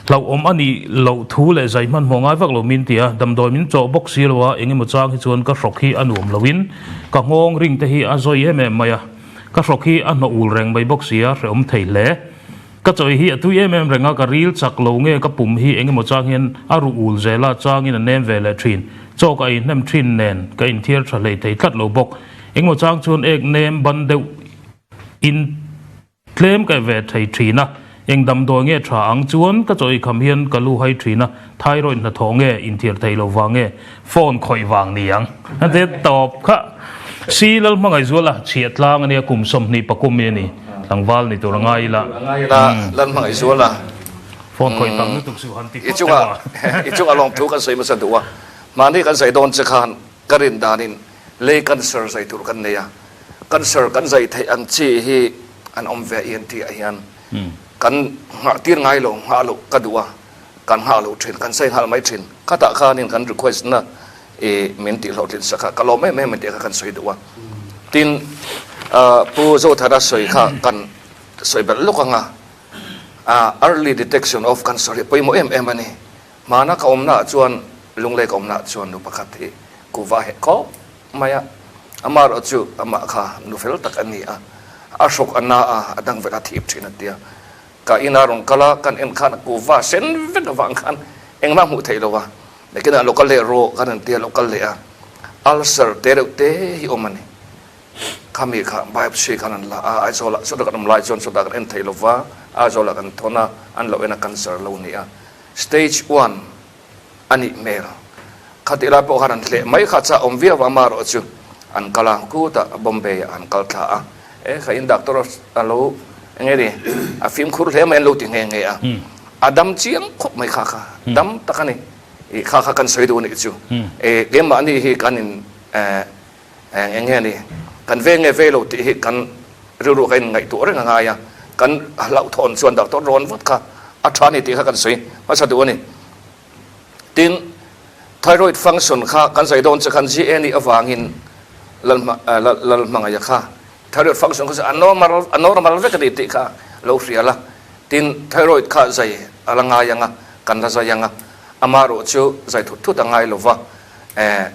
Hlauhawm a nih loh thu leh zai hmanhmawh ngai vak lo min ti a, damdawi min chawh bawk si lo a, eng emaw chang hi chuan ka hrawk hi a nuam loin ka nghawng ring te hi a zawi em em mai a, ka hrawk hi a hnawh ul reng mai bawk si a, hrehawm thei hle. Ka chawi hi a tui em em reng a, ka ril chak lo nge ka pum hi eng emaw chang hian a ruh ul zel a, changin a nem ve leh thin. Chaw ka ei hnem thin nen ka inthiar tha hlei thei tlat lo bawk. Eng emaw chang chuan ek nem ban deuh in. Tlem ka ve thei thin a, eng damdawi nge tha ang chuan ka chaw eikham hian ka lu hai thin a, thyroid hnathawh nge inthiar thei lo vang nge phone khawih vang ni ang a ti tawp kha. Si Lalhmangaihzuala chhiah tlang a nia kum 20 pakum hi a ni, tlangval ni tur a ngai ila. Lalhmangaihzuala Phone khawih tam lutuk suh han ti phawt teh a. I chunga lawmthu kan sawi hmasa duh a, mahni kan sawi dawn che khan Ka rin danin lei cancer zai tur kan nei a, cancer kan zai theih ang chi hi an awm ve ENT ah hian kan nghah tir ngai lo, nghah loh ka duh a, kan nghah loh thin, kan zai nghal mai thin. Khatah khanin kan request na i min tih hlawhtlin sak a, ka lawm em em tih kha kan sawi duh a. Tin, Pu Zothara sawi kha kan sawi belh lawk ang a, early detection of cancer hi pawimawh em em a ni. Hmana ka awmnaah chuan Lunglei ka awmnaah chuan nu pakhat hi kuva heh khawp mai a, amaherawh chu amah kha nu fel tak a ni a, a hrawk a na a, a dang vek a thip thin a tia. Ka ina rawn kal a, kan en khan a kuva sen vek avang khan engmah hmuh theih lo a, nakinah lo kal leh rawh kan han tia lo kal leh a, ulcer te reuh te hi awm a ni. Khami kha biopsy khan an la a, Aizawlah sawta kan awm lai chuan sawtah kan en thei lo va, Aizawlah kan thawn a, an lo en a cancer lo ni a. Stage one a nih hmel. Khatih lai pawh khan an hleh mai kha chah awm viau a, amaherawh chu an kal a, kutah Bombay ah an kal thla a, e kha in doctor a lo eng nge ni a fimkhur hle mai an lo ti nghe nghe a, a dam chiang khawp mai kha kha, dam tak a ni, i kha kha kan sawi duh a nih chu, e keimahni hi kan in e Eng nge ni? Kan ve nge ve lo tih hi kan rilru ka inngaihtuah reng a ngai a, kan hlauhthawn chuan doctor rawn vat kha a tha ni tih kha kan sawi hmasa duh a ni. Tin, thyroid function kha kan zai dawn che khan GA nih avangin Lalhmangaia kha thyroid function kha chu a normal a normal vek a ni tih kha lo hria la. Tin, thyroid kha zai a la ngai ang a, kan la zai ang a, amaherawh chu zai thut thut a ngai lo va. Eh,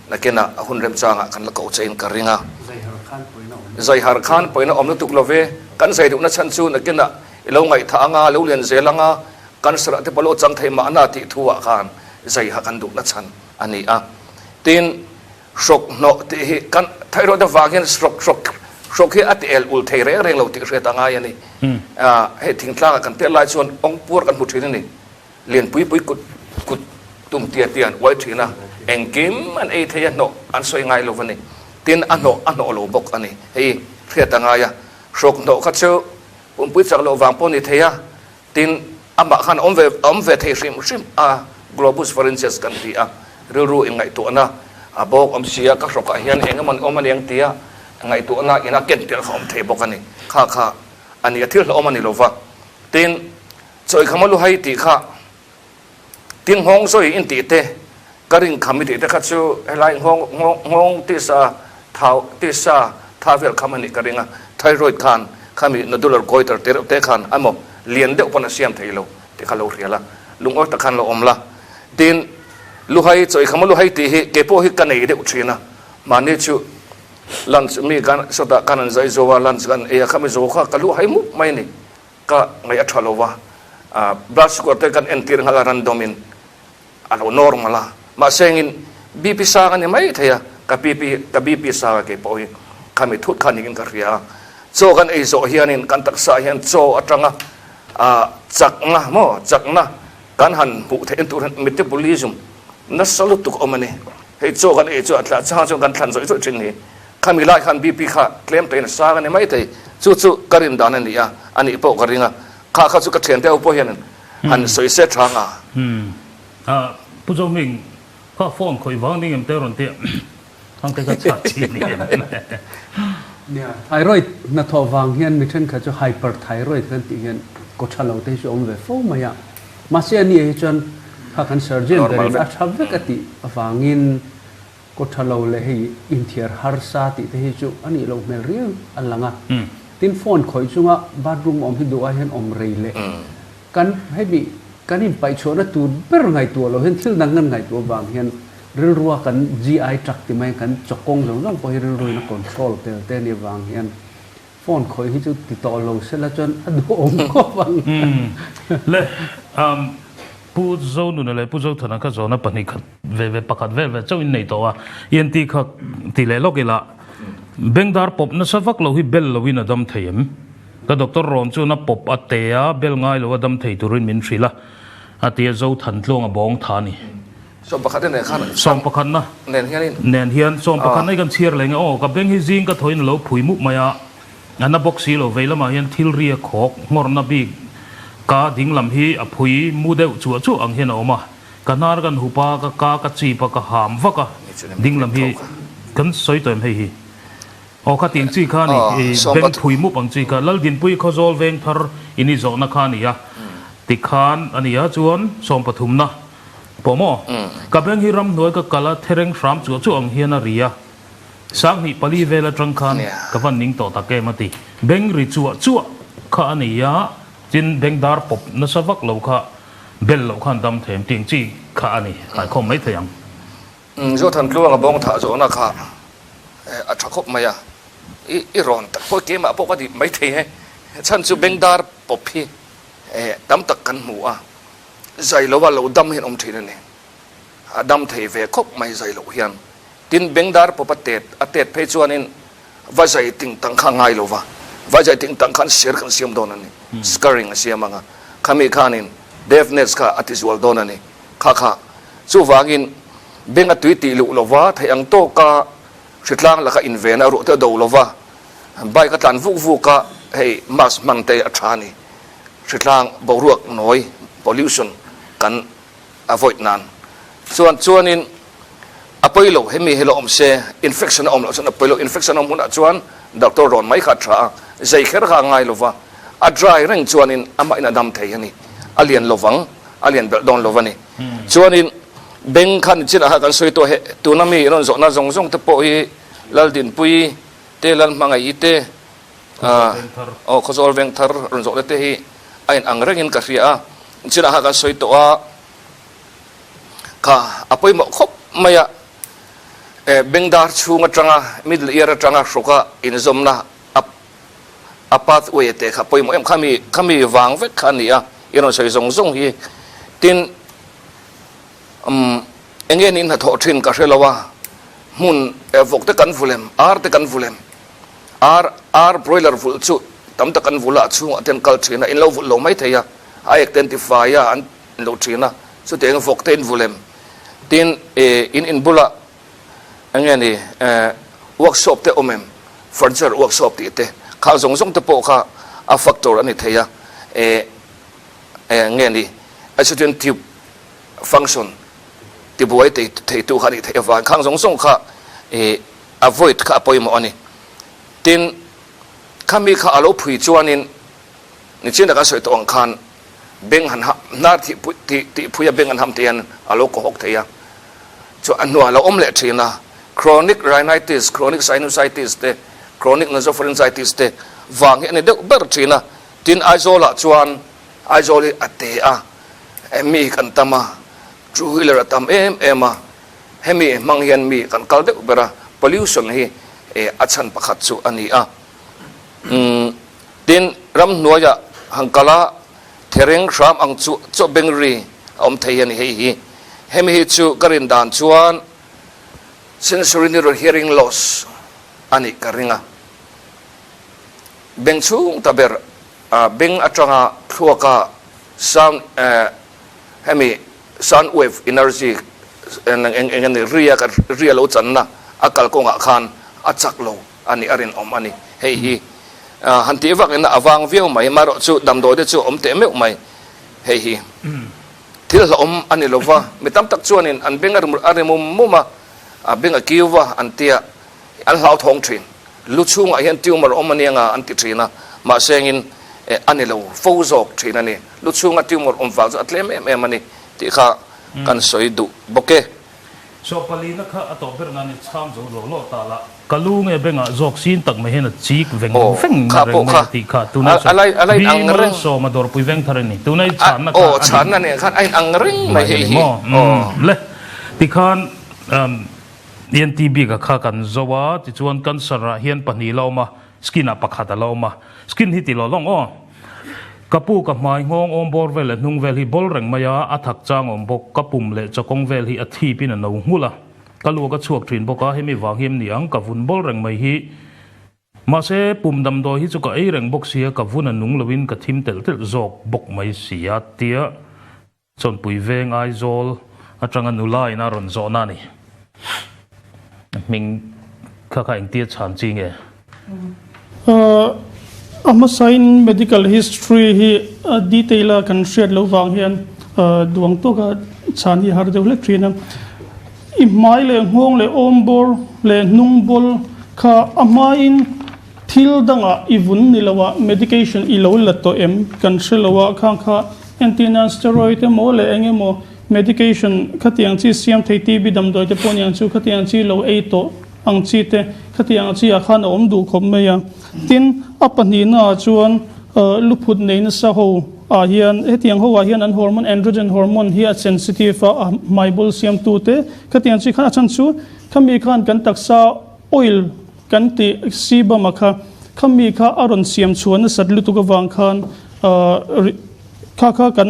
nakinah a hun remchangah kan la koh che in ka ring a. Zaihar khan pawina awm lutuk lo ve. Kan zai duhna chhan chu nakinah i lo ngaihthah anga, lo lian zel anga, cancer ah te pawh lo chang thei mahna tih thu ah khan zaiha kan duhna chhan a ni a. Tin, hrawk hnawh tih hi kan thyroid avang hian hrawk hrawk. Hrawk hi a ti el ul thei reng reng lo tih hriat a ngai a ni. Hei thingtlangah kan tel lai chuan awngpuar kan hmu thin a ni. Lianpui pui kut kut tum tia tia an uai thin a, engkim an ei thei a, hnawh an sawi ngai lo a ni. Tin, a hnawh a hnawh lo bawk a ni. Hei hriat a ngai a, hrawk hnawh kha chu pumpui chak loh vang pawh a ni thei a, tin, amah khan a awm ve a awm ve thei hrim hrim a, globus pharyngeus kan ti a, rilru inngaihtuahna a bawk awm si a, ka hrawkah hian eng emaw awm a ni ang tia ngaihtuahna ina ken tel kha a awm thei bawk a ni. Kha kha a ni a, thil hlauhawm a ni lo va. Tin, Chawi kham a lu hai tih kha tin nghawng sawi in tih te, ka ring kham i tih te kha chu helai nghawng nghawng nghawng tisa thau tisa tha vel kham a nih ka ring a, thyroid khan khami nodular goiter te reuh te khan emaw lian deuh pawn a siam thei lo tih kha lo hria la, lungawi tak khan lo awm la. Tin, lu hai chawi kham a lu hai tih hi kei pawh hi ka nei deuh thin a, mahni chu lunch mi kan sawtah khan an zai zo a, lunch kan ei a, khami zo kha ka lu hai mup mai a ni. Ka ngaih a tha lo va, blood sugar te kan entir nghal a random in a lo normal a, mahse engin BP sang a ni mai thei a, ka BP ka BP sang a kei pawh hi khami thut kha niin ka hria a, chaw kan ei zawh hianin kan taksa ah hian chaw atanga chakna maw chakna kan han hmuh theih tur hian metabolism nasa lutuk a awm a ni, hei chaw kan ei chuan a chang chuan kan thlan zawih zawih thin ni. Khami lai khan BP kha tlem tein a sang a ni maithei. Chu chu ka rin dan a ni a, a nih pawh ka ring a. Kha kha chu ka thiante ho pawh hian han sawi se tha nga. Umm. Ah, Pu Zoming, kha phone khawih vang ding em te rawn tih ang te kha chhah chi ni em? Nia, thyroid hnathawh vang hian mi thenkhat chu hyperthyroid kan tih hian kaw tha lo te hi chu awm ve fo mai a. Mahse a ni ah hi chuan kha kan surgeon berin a tha vek a tih avangin Kaw tha lo leh hei inthiar harsa tih te hi chu a nih loh hmel riau a lang a. Tin phone khawih chunga bathroom awm hi duh ai hian awm rei leh kan hemi kan inpaihchhuahna tur ber ngaihtuah loh hian thil dang kan ngaihtuah vang hian rilrua kan GI tract ti mai kan chawkawng zawng zawng pawh hi rilruin a control tel te nih vang hian phone khawih hi chu ti tawh lo sela chuan a duhawm khawp ang. Le Pu Zonuna leh Pu Zothana kha zawhna 2 khat ve ve pakhat vel ve chauhin nei tawh a, ENT kha ti leh lawk ila Bengdar pawp nasa vak lo hi bel loin a dam thei em? Ka doctor rawn chuan a pawp a te a, bel ngai lo a dam thei turin min hrilh a, a ti a, Zothan tluang a bawng tha a ni. 11 nen khan 11 na nen hianin nen hian 11 na hi kan chhiar leh nge aw, ka beng hi zing ka thawin a lo phui mup mai a, A na bawk si lo, vei lamah hian thil ri a khawk nghawrna bik ka ding lam hi a phui mu deuh chuah chuah ang hian a awm a, ka hnar kan hup a, ka ka ka chip a, ka ham vak a, ding lam hi kan sawi tawh em hei hi? Aw kha tiang chi kha a ni, beng phui mup ang chi kha, Laldinpui Khawzawl veng thar in i zawhna kha a ni a, tikhan a ni a, chuan sawmpathumna pawh maw? Ka beng hi ramhnuai ka kal a, thereng hram chuah chuah ang hian a ri a. 24 vel atang khan ka van ning tawh tak em a ti. Beng ri chuah chuah kha a ni a, tin beng dar pawp nasa vak lo kha bel loh khan dam them tiang chi kha a ni, haikhawm mai thei ang. Zothan tluanga bawng thah zawhna kha a tha khawp mai a, i i rawn tak pawh keimah pawh ka dip mai thei he, chhan chu beng dar pawp hi tam tak kan hmu a, zai lova lo dam hian awm thin a ni, a dam thei ve khawp mai zai loh hian. Tin, Bengdar pawp a tet a tet phei chuanin va zai ting tang kha a ngai lo va, va zai ting tang khan ser kan siam dawn a ni, scarring a siam ang a, khami khanin deafness kha a ti zual dawn a ni, kha kha. Chuvangin beng a tui tih luh lo va, theih ang tawka hritlang laka inven a ruah te a do lo va, bike a tlan vuk vuk a, hei mask hman te a tha a ni, hritlang boruak nawi, pollution, kan avoid nan chuan chuanin a pawi lo hemi hi lo awm se infection a awm loh chuan a pawi lo infection a awm hunah chuan doctor rawn mai kha a tha a zei kher kha a ngai lova a dry reng chuanin amah in a dam thei a ni a lian lovang a lian belh dawn lo a ni chuanin beng khan chinah kha kan sawi tawh he tuna mi rawn zawhna zawng zawng te pawh hi Laldinpuii te Lalhmangaih te aw Khawzawl Vengthar rawn zawhna te hi a in ang rengin ka hria a chinah kha kan sawi tawh a kha a pawimawh khawp mai a eh bengdar chhung atanga middle ear atanga hrawka inzawmna a a pathway te kha pawimawh em khami khami vang vek kha a ni a i rawn sawi zawng zawng hi tin umm enge ni hnathawh thin ka hre lo a hmun eh vawk te kan vulem ar te kan vulem. Ar, ar broiler vulh chu tam tak an vulh a, a chhungah te an kal thin a, in lo vulh lo mai thei a, a ek te an ti fai a, an lo thin a, chutiangin vawk te in vulh em? Tin, in in bulah eng nge ni workshop te awm em? Furniture workshop tih te, khang zawng zawng te pawh kha a factor a ni thei a, eng nge ni estrogen tube function tibuai theitu kha a nih theih avangin khang zawng zawng kha avoid kha a pawimawh a ni. Tin, khami kha a lo phui chuanin nichin a kan sawi tawh ang khan beng han ham, hnar thih pui, tih, tih phui a beng an ham te hian a lo kawhawk thei a. Chu a hnuah a lo awm leh thin a, chronic rhinitis, chronic sinusitis te, chronic nasopharyngitis te vang hi a ni deuh ber thin a. Tin, Aizawlah chuan Aizawl hi a te a, mi kan tam a, two wheeler a tam em em a, Hemi hmang hian mi kan kal deuh ber a, pollution hi a chhan pakhat chu a ni a. Tin, ramhnuaiah han kal a, thereng hram ang chu chaw beng ri a awm thei a ni hei hi. Hemi hi chu ka rin dan chuan sensory neural hearing loss a nih ka ring a. Beng chhung ta ber beng atanga thluaka sound hemi Sound wave energy eng eng a ni ria ka ria lo channa a kalkawngah khan a chak lo a nih a rinawm a ni. Hei hi han tih vak ina a vang viau mai amaherawh chu damdawi te chu a awm teh meuh mai. Hei hi thil hlauhawm a ni lova mi tam tak chuanin an beng a ri mum mum a, a beng a kiu va an tia an hlauthawng thin. Lu chhungah hian tumor awm a nia an ti thin a, mahse engin a ni lo fo zawk thin a ni. Lu chhunga tumor awm vang chu a tlem em em a ni tih kha kan sawi duh bawk e. Chaw palina kha a tawh ber nan i chhang zo lo lo ta la. Ka lu nge bengah zawk sin tak mai hian a chik veng veng na reng mai a tih kha tunai sawi Bi Malsawma dawrpui veng thar a ni. Tunai chhanna kha a ni mai a ni maw? Le tikhan ENT bik a kha kan zo a, tichuan cancer ah hian pahnih la awm a, skin ah pakhat a la awm a, skin hi ti lo lawng aw. Ka pu ka hmai nghawng awm bawr vel leh hnung vel hi bawl reng mai a, a thak chang awm bawk, ka pum leh chawkawng vel hi a thip in a no nghulh a, ka luak a chhuak thin bawk a, hemi vang hi em ni ang, ka vun bawl reng mai hi. Mahse, pum damdawi hi chu ka ei reng bawk sia, ka vun a nung lo in ka thim telh telh zawk bawk mai sia, tia Chawnpui veng Aizawl atanga nula in a rawn zawhna a ni. Hming kha kha engtia chhan chi nge? A hmasain medical history hi a detail a kan hriat loh vang hian duang tawka chhan hi a har deuh hlek thin a. I hmai leh nghawng leh awmbawr leh hnungbawl kha a hmain Thil dangah i vun ni lo a, medication i lo la tawh em? Kan hre lo a, khang kha entirnan steroid emaw leh eng emaw medication khatiang chi siam thei TB damdawi te pawh niang chu khatiang chi lo ei tawh ang chi te khatiang chi ah khan a awm duh khawp mai a. Tin, a pahnihna ah chuan luphut nei nasa ho ah hian hetiang ho ah hian an hormone androgen hormone hi a sensitive a, a hmaibul siam tu te khatiang chi khan a chhan chu khami khan kan taksa oil Kan tih Sibama kha, kha mi kha a rawn siam chhuah nasat lutuk avang khan kha kha kan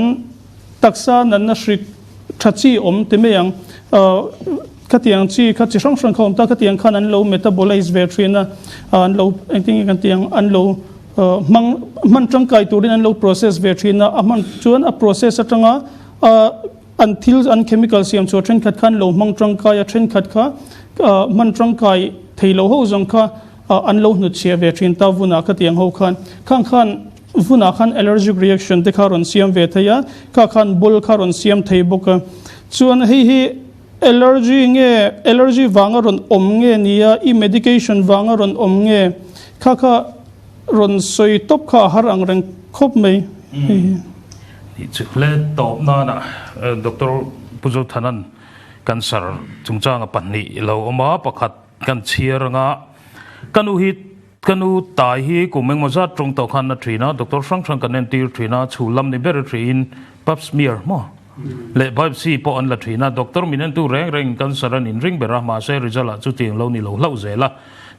taksa natna hrik tha chi awm ti mai ang. Khatiang chi kha chi hrang hrang kha awm ta, khatiang khan an lo metabolize ve thin a, an lo engtin nge kan tih ang, an lo hmang hman tangkai turin an lo process ve thin a, a hman chuan a process atanga an thil an chemical siam chhuah thenkhat khan lo hmang tangkai a, thenkhat kha hman tangkai thei lo ho zawng kha an lo hnutchhiah ve thin ta vunah khatiang ho khan. Khang khan vunah khan allergic reaction te kha rawn siam ve thei a, kha khan bul kha rawn siam thei bawk a. Chuan hei hi allergy nge allergy vanga rawn awm nge nia i medication vanga rawn awm nge kha kha rawn sawi tawp kha a har ang reng khawp mai hei hi. Tih chu hle tawp nana Doctor Pu Zothanan cancer chungchanga pahnih lo awm a, pakhat kan chhiar anga ka nu hi ka nu tai hi kum engmaw zat tawng tawh khan a thin a, doctor hrang hrang kan entir thin a, chhu lam ni ber a thiin pap smear maw leh biopsy pawh an la thin a, doctor min entu reng reng cancer an inring ber a, mahse result ah chutiang lo ni lo hlauh zel a.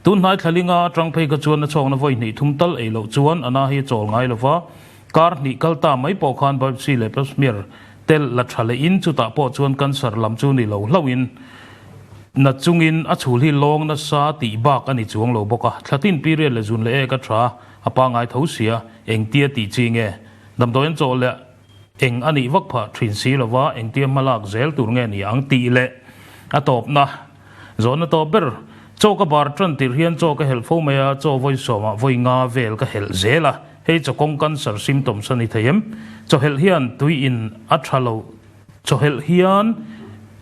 Tun hnai thlalinga atang phei kha chuan a chhawkna vawi hnih thum tal ei loh chuan a na hi a chawl ngai lo va, kar hnih kal ta mai pawh khan biopsy leh pap smear tel la tha leh in chutah pawh chuan cancer lam chu ni lo hlauh in. Na chungin a chhul hi lawng nasa tih bak a ni chuang lo bawk a, thlatin period leh zun leh ek a tha a pangngai tho sia, engtia tih chi nge? Damdawi an chawh leh eng a nih vak phah thin si lova engtia hma lak zel tur nge ni ang tih leh a tawpna zawhna tawp ber. Chaw ka bar tan tirh hian chaw ka helh fo mai a, chaw vawi sawmah vawi nga vel ka helh zel a, hei chaw kawng cancer symptoms a ni thei em? Chaw helh hian tui in a tha lo Chawhelh hian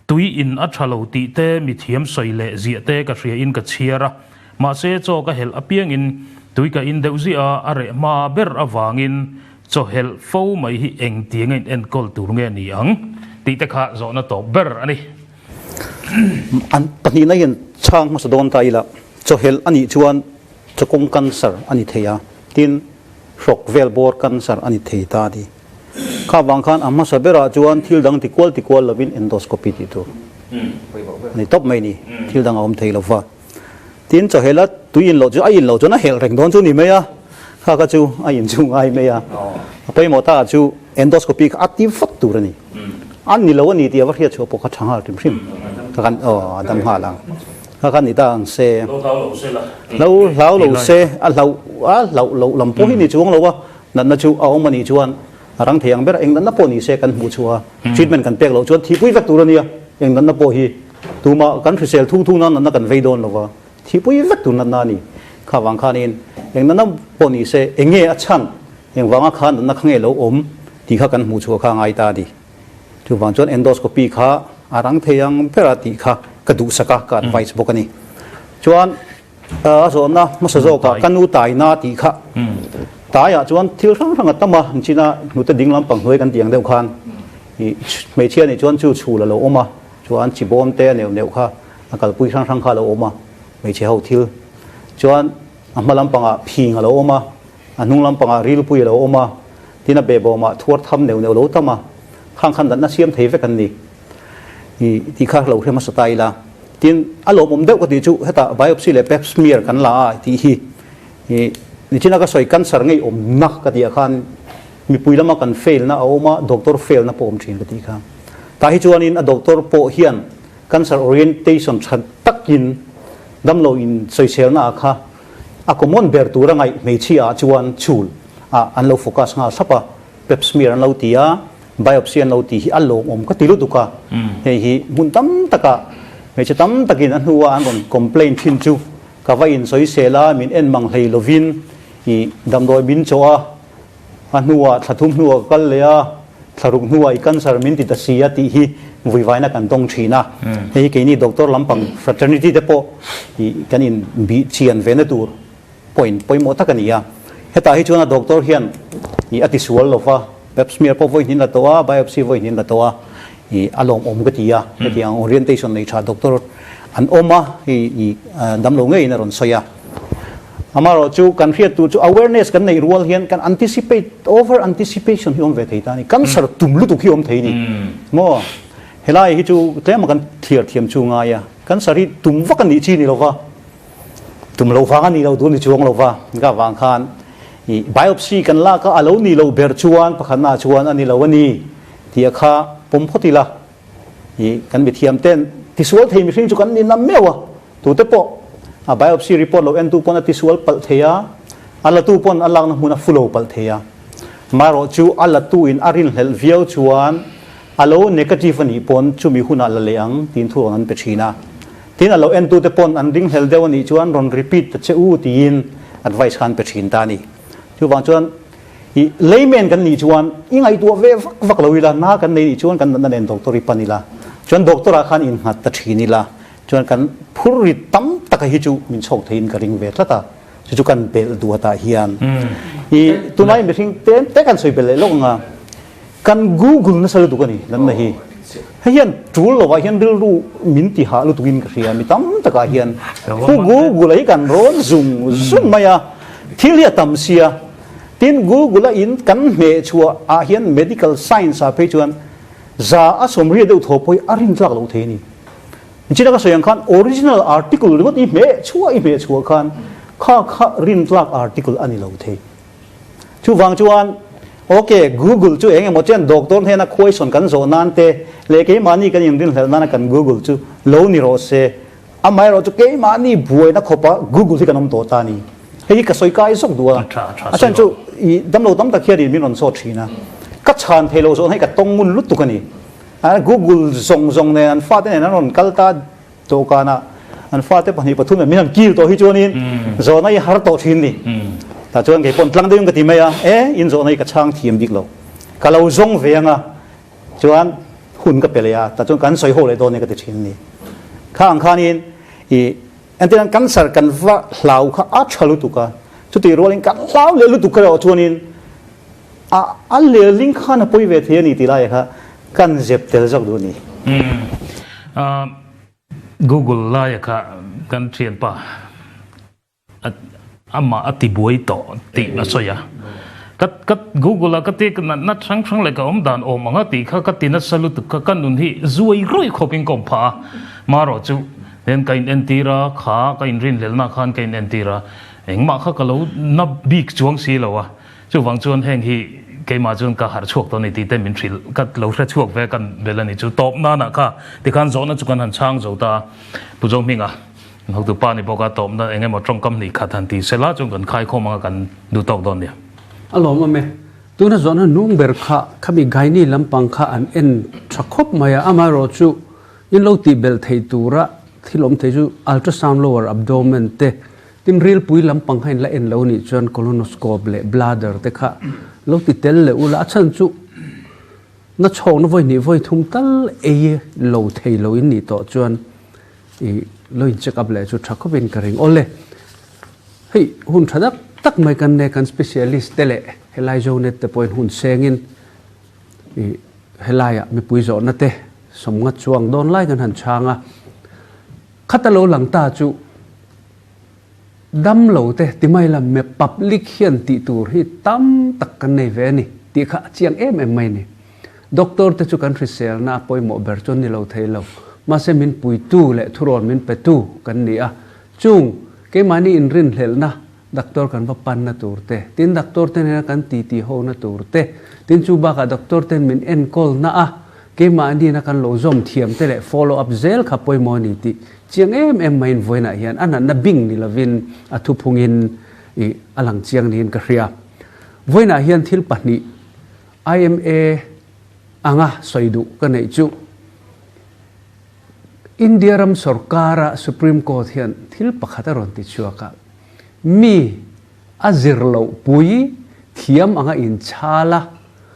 tui in a tha lo tih te mi thiam sawi leh ziah te ka hria in ka chhiar a, mahse chaw ka helh apiangin tui ka in deuh ziah a, a reh hma ber avangin chawhelh fo mai hi engtiang a in enkawl tur nge ni ang tih te kha zawhna tawp ber a ni. An pahnihna hian chhang hmasa dawn ta ila, chawhelh a nih chuan chawkawng cancer a ni thei a, tin hrawk vel bawr cancer a ni thei ta a ti. Kha vang khan a hmasa berah chuan thil dang ti kual ti kual lovin endoscopy tih tur a ni tawp mai ni, thil dang a awm thei lova. Tin, chawhela tui in loh chu a in loh chuan a helh reng dawn chu ni mai a, kha kha chu a in chu ngai mai a. A pawimawh ta ah chu endoscopy kha a ti vat tur a ni. A ni lo a ni tih a va hriat chhuah pawh kha tha nghal hrim hrim. Kha khan aw a dam nghal ang. Kha khan ni ta ang se. Lo hlau lo se la. Lo hlau lo se, a hlauh a hlauh loh lam pawh hi ni chuang lo a. Natna chu a awm a nih chuan a rang thei ang ber, eng natna pawh ni se kan hmuh chhuah a, treatment kan pek loh chuan thihpui vek tur a nia, eng natna pawh hi tumah kan hrisel thung thung nan natna kan vei dawn lova, thihpui vek tur natna a ni. Kha vang khanin eng natna pawh ni se eng nge a chhan, eng vanga kha natna kha nge lo awm tih kha kan hmuh chhuah kha a ngai ta a ni. Chuvang chuan endoscopy kha a rang thei ang ber a tih kha ka duhsak a, ka advice bawk a ni. Chuan A zawhna hmasa zawkah ka nu taina tih kha taiah chuan thil hrang hrang a tam a, china hnute ding lampang hnuai kan tih ang deuh khan ih hmeichhia nih chuan chu chhul a lo awm a, chuan chi bawm te a neuh neuh kha a kalpui hrang hrang kha a lo awm a, hmeichhe ho thil chuan a hma lampangah phing a lo awm a, a hnung lampangah rilpui a lo awm a, tin a behbawmah thuar tham neuh neuh a lo tam a, khang khan natna siam thei vek an ni ih tih kha lo hre hmasa ta ila. Tin, a lawmawm deuh ka tih chu hetah biopsy leh pap smear kan la a tih hi ih nichina ka sawi cancer ngeiawmna ka tih ah khan mipui lama kan fail na a awm a, doctor fail na pawh a awm thin ka tih kha. Tah hi chuanin a doctor pawh hian cancer orientation tha takin damlo in sawiselna ah kha a common ber tura ngaih hmeichhia ah chuan chhul ah an lo focus nghal thlap a, pap smear an lo ti a, Biopsy an lo tih hi a lawmawm ka ti lutuk a, hei hi hmun tam takah hmeichhe tam takin a hnua an rawn complain thin chu ka va insawisel a, min en mang hlei lovin i damdawi min chawh a, a hnuah thla thum hnuah ka kal leh a, thla ruk hnuah i cancer min ti ta si a tih hi vuivaina kan dawng thin a, hei hi keini doctor lampang fraternity te pawh i kan inbih chian ve na tur point pawimawh tak a ni a. Hetah hi chuan a doctor hian ih a tisual lo va, pap smear pawh vawi hnin la tawh a, biopsy vawi hnin la tawh a, ih a lawmawm ka ti a. Hetiang orientation nei tha doctor an awm a, hei ih damlo ngeiin a rawn sawi a. Amaherawh chu kan hriat tur chu awareness kan neih rual hian kan anticipate, over anticipation hi awm ve thei ta a ni. Cancer tum lutuk hi awm thei a ni maw? Helai hi chu tlema kan thliar thiam chu ngai a, cancer hi tum vak a nih chi ni lo va. Tum lo vang a ni lo tur ni chuang lo va, ka vang khan i biopsy kan lak a, a lo ni lo ber chuan pakhatna chuan a ni lo a ni tih a kha pawm phawt ila i kan mithiam ten tisual thei mihring chu kan ni nam meuh a, tute pawh a biopsy report lo entu pawn a tisual palh thei a, a latu pawn a lakna hmun a fu lo palh thei a, marawh chu a latu in a rinhlelh viau chuan a lo negative a nih pawn chumi hunah la leh ang tiin thu rawn an pe thin a. Tin, a lo entute pawn an ringhlel deuh a nih chuan rawn repeat ta che u tiin advice kha an pe thin ta a ni. Chuvang chuan i layman kan nih chuan i ngaihtuah ve vak vak lo ila, na kan nei nih chuan kan natna nen doctor i pan ila, chuan doctor ah khan innghat ta thin ila, chuan kan phur rit tam taka hi chu min chhawk theiin ka ring ve tlat a, chu chu kan belh duh atah hian i tunlai mihring tlem te kan sawi belh leh lawk ang a. Kan Google nasa lutuk a ni natna hi. Hei hian tul lovah hian rilru min ti hah lutukin ka hria mi tam takah hian pu Google a hi kan rawn zung zung mai a, thil hi a tam sia. Tin Google a in kan hmeh chhuah ah hian medical science ah phei chuan za a sawmriat deuh thaw pawh hi a rintlak loh thei a ni. Nichina ka sawi ang khan original article ringawt i hmeh chhuah i hmeh chhuah khan kha kha rintlak article a ni lo thei. Chuvang chuan, ok, Google chu eng emaw chen doctor hnena question kan zawh nan te leh keimahni kan inrinhlelh nana kan Google chu lo ni rawh se. Amaherawh chu keimahni buaina khawpa Google hi kan awm tawh ta a ni. Hei hi ka sawi kai zawk duh a. A chhan chu i damlo tam tak hianin min rawn zawt thin a. Ka chhan thei lo zawhna hi ka tawng ngun lutuk a ni. Google zawng zawng nen an fate nen an rawn kal ta dawhkanah an fate pahnih pathum nen min han kil tawh hi chuanin zawhna hi har tawh thin ni. Tah chuan kei pawn tlang deuhin ka ti mai a, e in zawhna hi ka chhang thiam bik lo. Ka lo zawng ve ang a. Chuan hun ka pe leh a, tah chuan kan sawi ho leh dawn e ka ti thin a ni. Kha ang khanin i entirnan cancer kan va hlau kha a tha lutuk a, chutih rualin kan hlau leh lutuk erawh chuanin a a lehling khan a pawi ve thei a ni tih laiah kha kan zep tel zawk duh a ni. Google laia kha kan thianpa amah a ti buai tawh tih a sawi a. Ka ka Google a ka ti natna hrang hrang leh ka awm dan awm ang a tih kha ka ti nasa lutuk kha ka nun hi zuai ruih khawp in ka awm phah a. Marawh chu then ka in entir a, kha ka in rinhlelna khan ka in entir a, engmah kha ka lo na bik chuang si lo a. Chuvang chuan heng hi keimah chuan ka harh chhuak tawh a ni tih te min hrilh ka lo hre chhuak ve kan bel a ni chu tawp nanah kha tikhan zawhna chu kan han chhang zo ta a Pu Zohminga. Hotu pa ni bawk a tawpna eng emaw tawngkam hnih khat han ti sela chuan kan khaikhawm anga kan duh tawk dawn nia. A lawm awm e. Tuna zawhna nung ber kha khami Gaini lampang kha an en tha khawp mai a, amaherawhchu in lo tih belh theih tura thil awm thei chu ultrasound lower abdomen te, tin rilpui lampang kha in la en lo nih chuan colonoscope leh bladder te kha lo ti tel leh ula, a chhan chu na chhawkna vawi hnih vawi thum tal ei lo thei lo in nih tawh chuan I lo in check up leh chu tha khawpin ka ring. Awle, hei hun tha tak tak mai kan nei kan specialist te leh helai Zonet te pawhin hun sengin i helaiah mipui zawhna te sawmnga chuang dawn lai kan han chhang a. Khata lo lang ta chu dam lo te ti mai lam me public hian tih tur hi tam tak kan nei ve a ni tih kha a chiang em em mai a ni. Doctor te chu kan hriselna a pawimawh ber chuan ni lo thei lo. Mahse min puitu leh thurawn min petu kan ni a. Chung, keimahni inrinhlelhna doctor kan va panna tur te, tin doctor te nena kan titi hona tur te, tin chu bakah doctor ten min enkawlna a keimahni na kan lo zawm thiam te leh follow up zel kha pawimawh a ni tih chiang em em maiin vawiinah hian a natna bing ni lovin a thuphungin i a lang chiang niin ka hria. Vawiinah hian thil pahnih IMA anga sawi duh ka neih chu India ram sorkara Supreme Court hian thil pakhat a rawn ti chhuak a, mi a zir loh pui thiam anga inchhal a,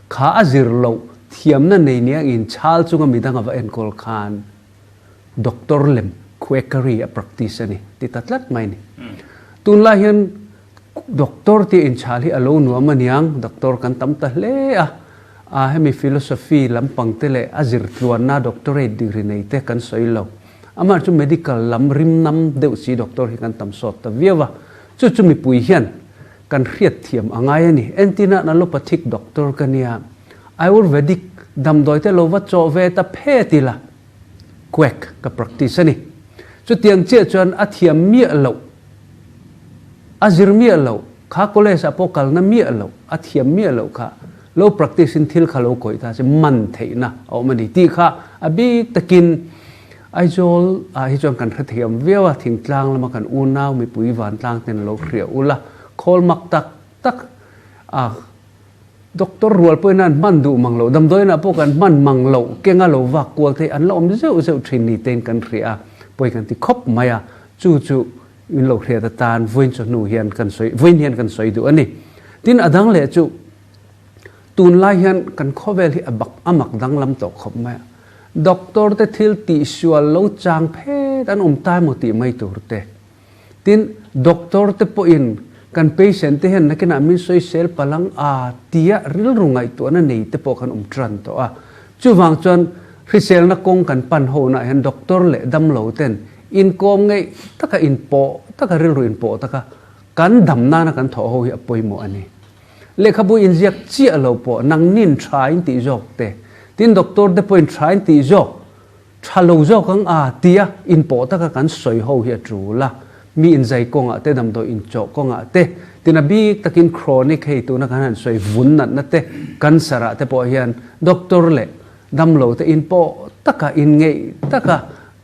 kha a zir loh thiamna nei nia inchhal chunga midang a va enkawl khan Doctor lem quackery a practice a ni ti ta tlat mai a ni. Tunlai hian Doctor tih inchhal hi a lo nuam aniang, doctor kan tam ta hle a, a hemi philosophy lampang te leh a zir tluanna doctorate degree nei te kan sawi lo. Amah chu medical lam rim nam deuh si doctor hi kan tam sawt ta viau a, chu chu mipui hian kan hriat thiam a ngai a ni. Entina allopathic doctor ka nia, Ayurvedic damdawi te lo va chawh ve ta phet ila, quack ka practice a ni. Chutiang chiah chuan a thiam miah loh, a zir miah loh, kha college ah pawh kalna miah loh, a thiam miah loh kha lo practice in thil kha lo kawih ta se man theihna a awm a ni tih kha a bik takin Aizawl ah hi chuan kan hrethiam viau a, thingtlang lama kan unau mipui vantlang ten lo hria ula, khawl mak tak tak a. Doctor rual pawhin an hman duh mang loh, damdawiinah pawh kan hman mang loh, kenga lo vak kual thei an la awm zeuh zeuh thin ni tein kan hria a, pawi kan ti khawp mai a, chu chu in lo hriat atan vawiin chawhnu hian kan sawi, vawiin hian kan sawi duh a ni. Tin, a dang leh chu tunlai hian kan khawvel hi a bak a mak danglam tawh khawp mai a, doctor te thil tihsual lo chang phet an awm ta emaw tih mai tur te, Tin, doctor te pawhin kan patient te hian nakinah min sawisel palang a tia rilru ngaihtuahna nei te pawh kan awm tan tawh a. Chuvang chuan hriselna kawng kan pan ho-nah hian doctor leh damlo ten inkawm ngeih taka inpawh taka rilru inpawh taka kan dam nana kan thawh ho hi a pawimawh a ni. Lehkhabu inziak chiah lo pawh nangnin tha in tih zawk te, tin doctor te pawhin tha in tih zawk Tha lo zawk ang a, tia inpawh taka kan sawi ho hi a tul a. Mi inzai kawngah te, damdawi inchawh kawngah te, tin a bik takin chronic hei tuna kan han sawi vun natna te, cancer ah te pawh hian doctor leh damlo te inpawh taka, inngeih taka.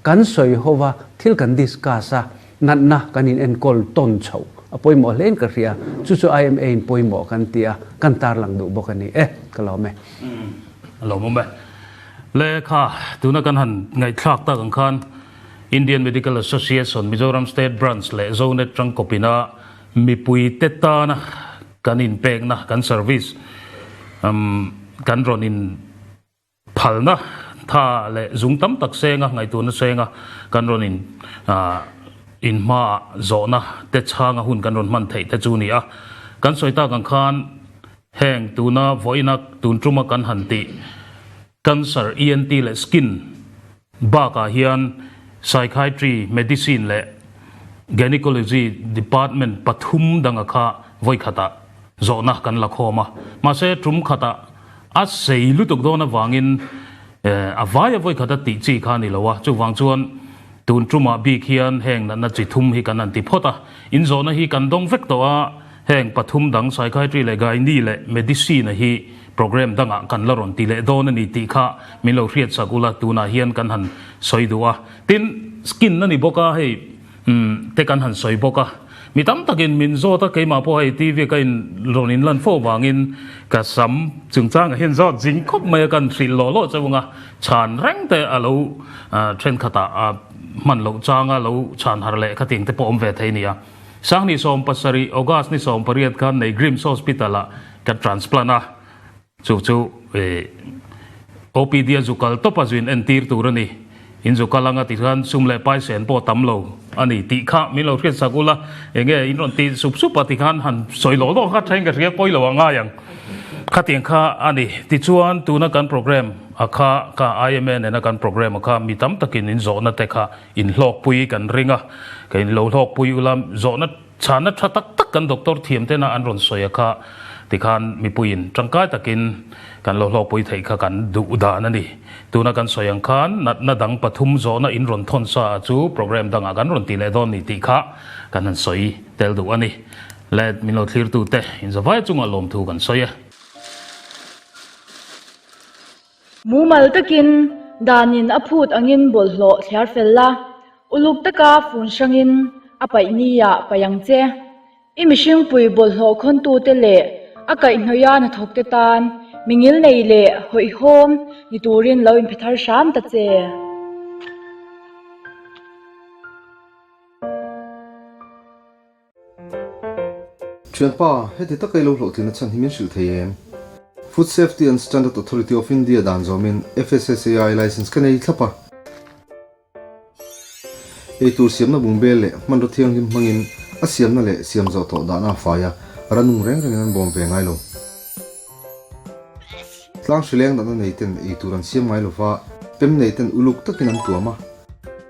Kan sawi ho va, thil kan discuss a, natna kan in enkawl tawn chhoh a pawimawh hlein ka hria. Chu chu IMA in pawimawh kan ti a, kan tarlang duh bawk a ni e. Ka lawm e. A lawmawm e. Lehkha tuna kan han ngaihthlak tak ang khan Indian Medical Association Mizoram State Branch leh Zonet tangkawpina mipuite tana kan inpekna, kan service kan rawn in phalna tha leh zung tam tak senga, ngaihtuahna senga kan rawn in inhmaah zawhna te chhanga hun kan rawn hman theih te chu ni a. Kan sawi tak ang khan heng tuna vawiina tun tuma kan han tih cancer, ENT leh skin bakah hian psychiatry, medicine leh gynecology department pathum danga kha vawikhatah zawhna kan la khawm a. Mahse tum khatah A sei lutuk dawn avangin a vaia vawikhat a tih chi kha a ni lo a, chuvang chuan tun tumah bik hian heng natna chi thum hi kan han ti phawt a, inzawhna hi kan dawng vek tawh a, heng pathum dang psychiatry leh gynae leh medicine hi program dangah kan la rawn ti leh dawn a ni tih kha min lo hriat sak ula tunah hian kan han sawi duh a, tin skin a ni bawk a hei. Umm te kan han sawi bawk a, mi tam takin min zawt a, keimah pawh hei TV ka in rawn in lan fo vangin ka sam chungchangah hian zawt zing khawp mai a, kan hrilh lawh lawh chauh ang a, chhan reng te a lo thenkhatah a hman loh changa lo chhan har leh khating te pawh awm ve thei a ni a. Sanghnih 70 August ni 18 khan nei Grims Hospital ah ka transplant a, Chu chu OPD a zu kal tawp a zu in entir tur a ni. In zu kal anga ti khan sum leh pai sen pawh tam lo a ni tih kha min lo hriat sak ula, enge in rawn ti sup sup a ti khan han sawi lawh lawh kha thain ka hria pawi lo a ngai ang. Khatiang kha a ni. Tichuan tuna kan program a kha ka IMA nena kan program a kha mi tam takin in zawhna te kha in hlawkpui kan ring a, ka in lo hlawkpui ula zawhna Chhana tha tak tak kan doctor thiam tena an rawn sawi a kha tikhan mipuiin tangkai takin kan lo hlawkpui theih kha kan duh dan a ni. Tuna kan sawi ang khan natna dang pathum zawhna in rawn thawn sa a chu program dangah kan rawn ti leh dawn ni tih kha kan han sawi tel duh a ni. Le min lo thlirtute inzavai chungah lawmthu kan sawi e. Mumal takin danin a phut angin bawlhhlawh thliar fel la, uluk taka fun hrangin a paih niah paih ang che. I mihringpui bawlhhlawh khawntute leh a kaihhnawih a hnathawkte tan mingil nei leh hawihhawm ni turin lo inphe thar hram ta che. Thianpa, heti taka i lo hlawhtlin a chhan hi min hrilh thei em? Food Safety and Standard Authority of India dan zawmin FSSAI license ka nei thlap a. Eitur siamna bungbel leh hmanraw thianghlim hmangin a siamna leh siam zawh tawh dahna a fai a, ranung reng rengin an bawm ve ngai lo. Tlang hrileng natna nei ten eitur an siam ngai lova, pem nei ten uluk takin an tuam a.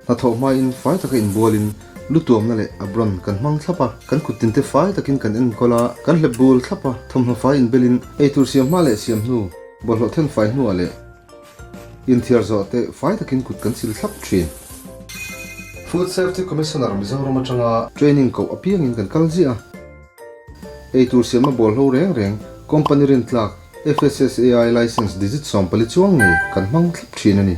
Hnathawh hmain fai taka inbualin lu tuamna leh apron kan hmang thlap a, kan kut tinte fai takin kan enkawl a, kan hlep bul thlap a, thawmhnaw fai inbelin eitur siam hma leh siam hnu, bawlhhlawh then fai hnuah leh inthiar zawh te fai takin kut kan sil thlap thin. Food Safety Commissioner Mizoram atanga training koh apiangin kan kal ziah a. Eitur siamna bawlhlo reng reng company rintlak FSSAI license digit 14 chuang ngei kan hmang thlap thin a ni.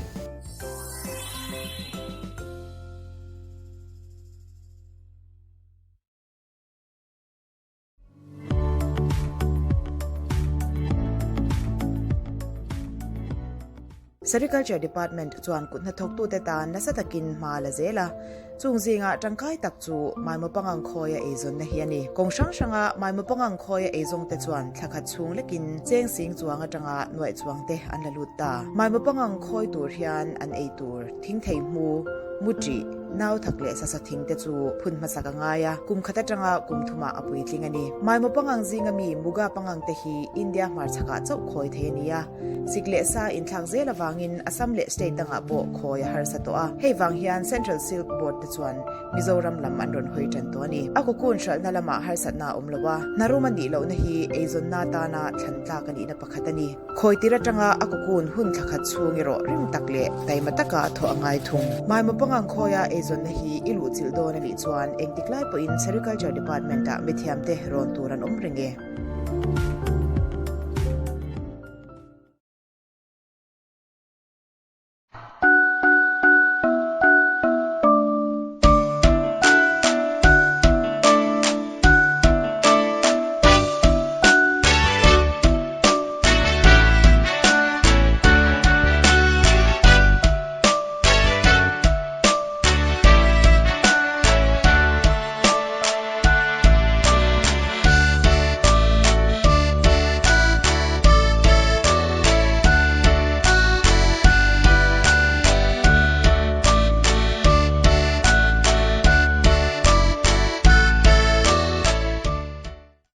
Sericulture Department chuan kut hnathawktute tan nasa takin hma la zel a, chung zingah tangkai tak chu Maimaw pangang khawia eizawnna hi a ni. Kawng hrang hranga Maimaw pangang khawia eizawngte chuan thla khat chhung lekin cheng sing chuang atanga nuaih chuangte an la lut ta. Maimaw pangang khawi tur hian an ei tur thingthei hmu, mu ṭih, nau thak leh sasa thing te chu phun hmasak a ngai a, kum khat atanga kum thumah a puitling a ni. Maimaw pangang zinga mi Muga pangang te hi India hmarchhakah chauh khawi thei a ni a. Sik leh sa inthlak zel avangin Assam leh state dangah pawh khawi a harsa tawh a, hei vang hian Central Silk Board te chuan Mizoram lam an rawn hawi tan tawh a ni. A cocoon hralhna lamah harsatna a awm lo a, hnarum a nih lohna hi eizawnna atana thlan tlak a nihna pakhat a ni. Khawi tir atanga a cocoon hun thla khat chhung erawh rim tak leh taima taka thawh a ngai thung. Maimaw pangang khawia eizawnna hi i luhchilh dawn a nih chuan engtik lai pawhin Sericulture Department-ah mithiamte rawn tur an awm reng e.